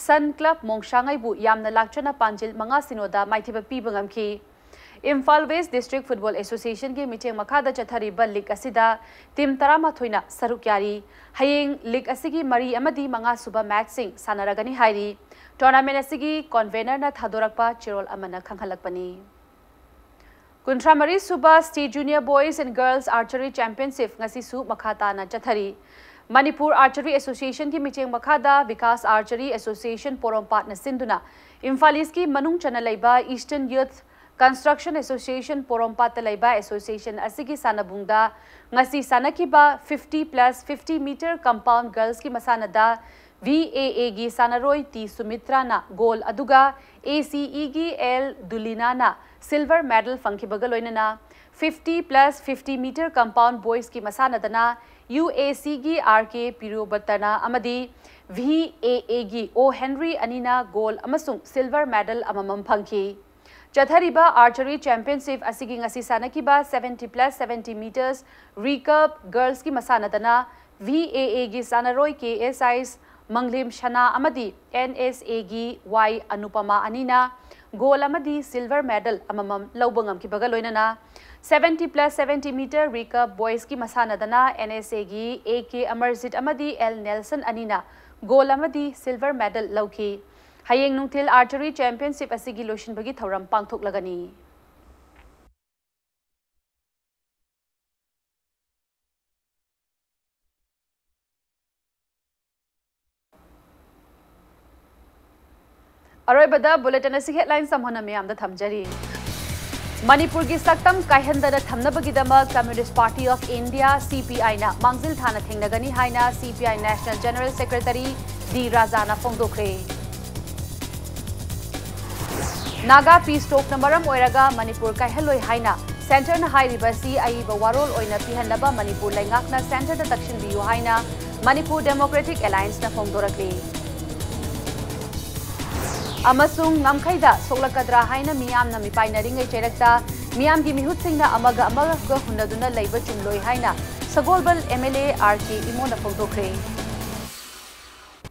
ꯁꯟ ꯀ꯭ꯂꯕ ꯃꯣꯡꯁꯥꯉꯩꯕꯨ ꯌꯥꯝꯅ ꯂꯥꯛꯆꯅ ꯄꯥꯟꯖꯤꯜ ꯃꯉꯥ ꯁꯤꯅꯣꯗ ꯃꯥꯏꯊꯤꯕ ꯄꯤꯕ ꯉꯝꯈꯤ꯫ ꯏꯝꯐꯥꯜ ꯋꯦꯁ ꯗꯤꯁꯇ꯭ꯔꯤꯛ ꯐꯨꯠꯕꯣꯜ ꯑꯦꯁꯣꯁꯤꯌꯦꯁꯟꯒꯤ ꯃꯤꯠꯌꯦꯡ ꯃꯈꯥꯗ ꯆꯠꯊꯔꯤꯕ ꯂꯤꯒ ꯑꯁꯤꯗ ꯇꯤꯝ ꯇꯔꯥꯃꯥꯊꯣꯏꯅ ꯁꯔꯨꯛ ꯌꯥꯔꯤ꯫ ꯍꯌꯦꯡ ꯂꯤꯒ ꯑꯁꯤꯒꯤ ꯃꯔꯤ ꯑꯃꯗꯤ ꯃꯉꯥ ꯁꯨꯕ ꯃꯦꯆꯁꯤꯡ ꯁꯥꯟꯅꯔꯒꯅꯤ ꯍꯥꯏꯔꯤ꯫ ꯇꯣꯔꯅꯥꯃꯦꯟꯠ ꯑꯁꯤꯒꯤ ꯀꯣꯟꯚꯦꯅꯔꯅ ꯊꯥꯗꯣꯔꯛꯄ ꯆꯦꯔꯣꯜ ꯑꯃꯅ ꯈꯪꯍꯜꯂꯛꯄꯅꯤ꯫ ꯀꯨꯟꯊ꯭ꯔꯥ ꯃꯔꯤ ꯁꯨꯕ State Junior Boys and Girls Archery Championship ꯉꯁꯤꯁꯨ ꯃꯈꯥ ꯇꯥꯅ ꯆꯠꯊꯔꯤ꯫ ꯃꯅꯤꯄꯨꯔ Archery Associationꯒꯤ ꯃꯤꯠꯌꯦꯡ ꯃꯈꯥꯗ ꯕꯤꯀꯥꯁ Archery Association ꯄꯣꯔꯣꯝꯄꯥꯠꯅ ꯁꯤꯟꯗꯨꯅ ꯏꯝꯐꯥꯜ ꯏꯁꯀꯤ ꯃꯅꯨꯡ ꯆꯟꯅ ꯂꯩꯕ Eastern Youth Construction Association ꯄꯣꯔꯣꯝꯄꯥꯠꯇ ꯂꯩꯕ association ꯑꯁꯤꯒꯤ ꯁꯥꯟꯅꯕꯨꯡꯗ ꯉꯁꯤ ꯁꯥꯟꯅꯈꯤꯕ fifty plus fifty meter compound girlsꯀꯤ ꯃꯁꯥꯟꯅꯗ VAAꯒꯤ ꯁꯥꯟꯅꯔꯣꯏ ꯇꯤ ꯁꯨꯃꯤꯇ꯭ꯔꯥꯅ gold ꯑꯗꯨꯒ ACEꯒꯤ ꯑꯦꯜ ꯗꯨꯂꯤꯅꯥꯅ silver medal ꯐꯪꯈꯤꯕꯒ ꯂꯣꯏꯅꯅ fifty plus fifty meter compound boysꯀꯤ ꯃꯁꯥꯟꯅꯗꯅ UACꯒꯤ RK ꯄꯤꯔꯨꯕꯇꯅ ꯑꯃꯗꯤ VAAꯒꯤ O ꯍꯦꯟꯔꯤ ꯑꯅꯤꯅ gold ꯑꯃꯁꯨꯡ silver medal ꯑꯃꯃꯝ ꯐꯪꯈꯤ꯫ ꯆꯠꯊꯔꯤꯕ Archery Championship ꯑꯁꯤꯒꯤ ꯉꯁꯤ ꯁꯥꯟꯅꯈꯤꯕ seventy plus seventy meters recurve girlsꯀꯤ ꯃꯁꯥꯟꯅꯗꯅ VAAꯒꯤ ꯁꯥꯟꯅꯔꯣꯏ ꯀꯦ ꯑꯦꯁ ꯑꯥꯏ ꯃꯪꯂꯦꯝ ꯁꯅꯥ ꯑꯃꯗꯤ NSAꯒꯤ ꯋꯥꯏ ꯑꯅꯨꯄꯃꯥ ꯑꯅꯤꯅ gold ꯑꯃꯗꯤ silver medal ꯑꯃꯃꯝ ꯂꯧꯕ ꯉꯝꯈꯤꯕꯒ ꯂꯣꯏꯅꯅ seventy plus seventy meter recurve boysꯀꯤ ꯃꯁꯥꯟꯅꯗꯅ NSAꯒꯤ AK Amarjeet ꯑꯃꯗꯤ ꯑꯦꯜ ꯅꯦꯜꯁꯟ ꯑꯅꯤꯅ gold ꯑꯃꯗꯤ silver medal ꯂꯧꯈꯤ꯫ ꯍꯌꯦꯡ ꯅꯨꯡꯊꯤꯜ Archery Championship ꯑꯁꯤꯒꯤ ꯂꯣꯏꯁꯤꯟꯕꯒꯤ ꯊꯧꯔꯝ ꯄꯥꯡꯊꯣꯛꯂꯒꯅꯤ꯫ ꯑꯔꯣꯏꯕꯗ bulletin ꯑꯁꯤ headline ꯁꯝꯍꯣꯟꯅ ꯃꯤꯌꯥꯝꯗ ꯊꯝꯖꯔꯤ꯫ ꯃꯅꯤꯄꯨꯔꯒꯤ ꯁꯛꯇꯝ ꯀꯥꯏꯍꯟꯗꯅ ꯊꯝꯅꯕꯒꯤꯗꯃꯛ Communist Party of India, CPIꯅ ꯃꯥꯡꯖꯤꯜ ꯊꯥꯅ ꯊꯦꯡꯅꯒꯅꯤ ꯍꯥꯏꯅ CPI National General Secretary ꯗꯤ ꯔꯥꯖꯥꯅ ꯐꯣꯡꯗꯣꯛꯈ꯭ꯔꯦ꯫ ꯅꯥꯒꯥ peace talkꯅ ꯃꯔꯝ ꯑꯣꯏꯔꯒ ꯃꯅꯤꯄꯨꯔ ꯀꯥꯏꯍꯜꯂꯣꯏ ꯍꯥꯏꯅ centreꯅ ꯍꯥꯏꯔꯤꯕ ꯑꯁꯤ ꯑꯏꯕ ꯋꯥꯔꯣꯜ ꯑꯣꯏꯅ ꯄꯤꯍꯟꯅꯕ ꯃꯅꯤꯄꯨꯔ ꯂꯩꯉꯥꯛꯅ centreꯗ ꯇꯛꯁꯤꯟꯕꯤꯌꯨ ꯍꯥꯏꯅ Manipur Democratic Allianceꯅ ꯐꯣꯡꯗꯣꯔꯛꯂꯤ꯫ ꯑꯃꯁꯨꯡ ꯉꯝꯈꯩꯗ ꯁꯣꯛꯂꯛꯀꯗ꯭ꯔꯥ ꯍꯥꯏꯅ ꯃꯤꯌꯥꯝꯅ ꯃꯤꯄꯥꯏꯅꯔꯤꯉꯩ ꯆꯩꯔꯛꯇ ꯃꯤꯌꯥꯝꯒꯤ ꯃꯤꯍꯨꯠꯁꯤꯡꯅ ꯑꯃꯒ ꯑꯃꯒ ꯍꯨꯟꯅꯗꯨꯅ ꯂꯩꯕ ꯆꯨꯝꯂꯣꯏ ꯍꯥꯏꯅ ꯁꯒꯣꯜꯕꯜ MLA RK ꯏꯃꯣꯅ ꯐꯣꯡꯗꯣꯛꯈ꯭ꯔꯦ꯫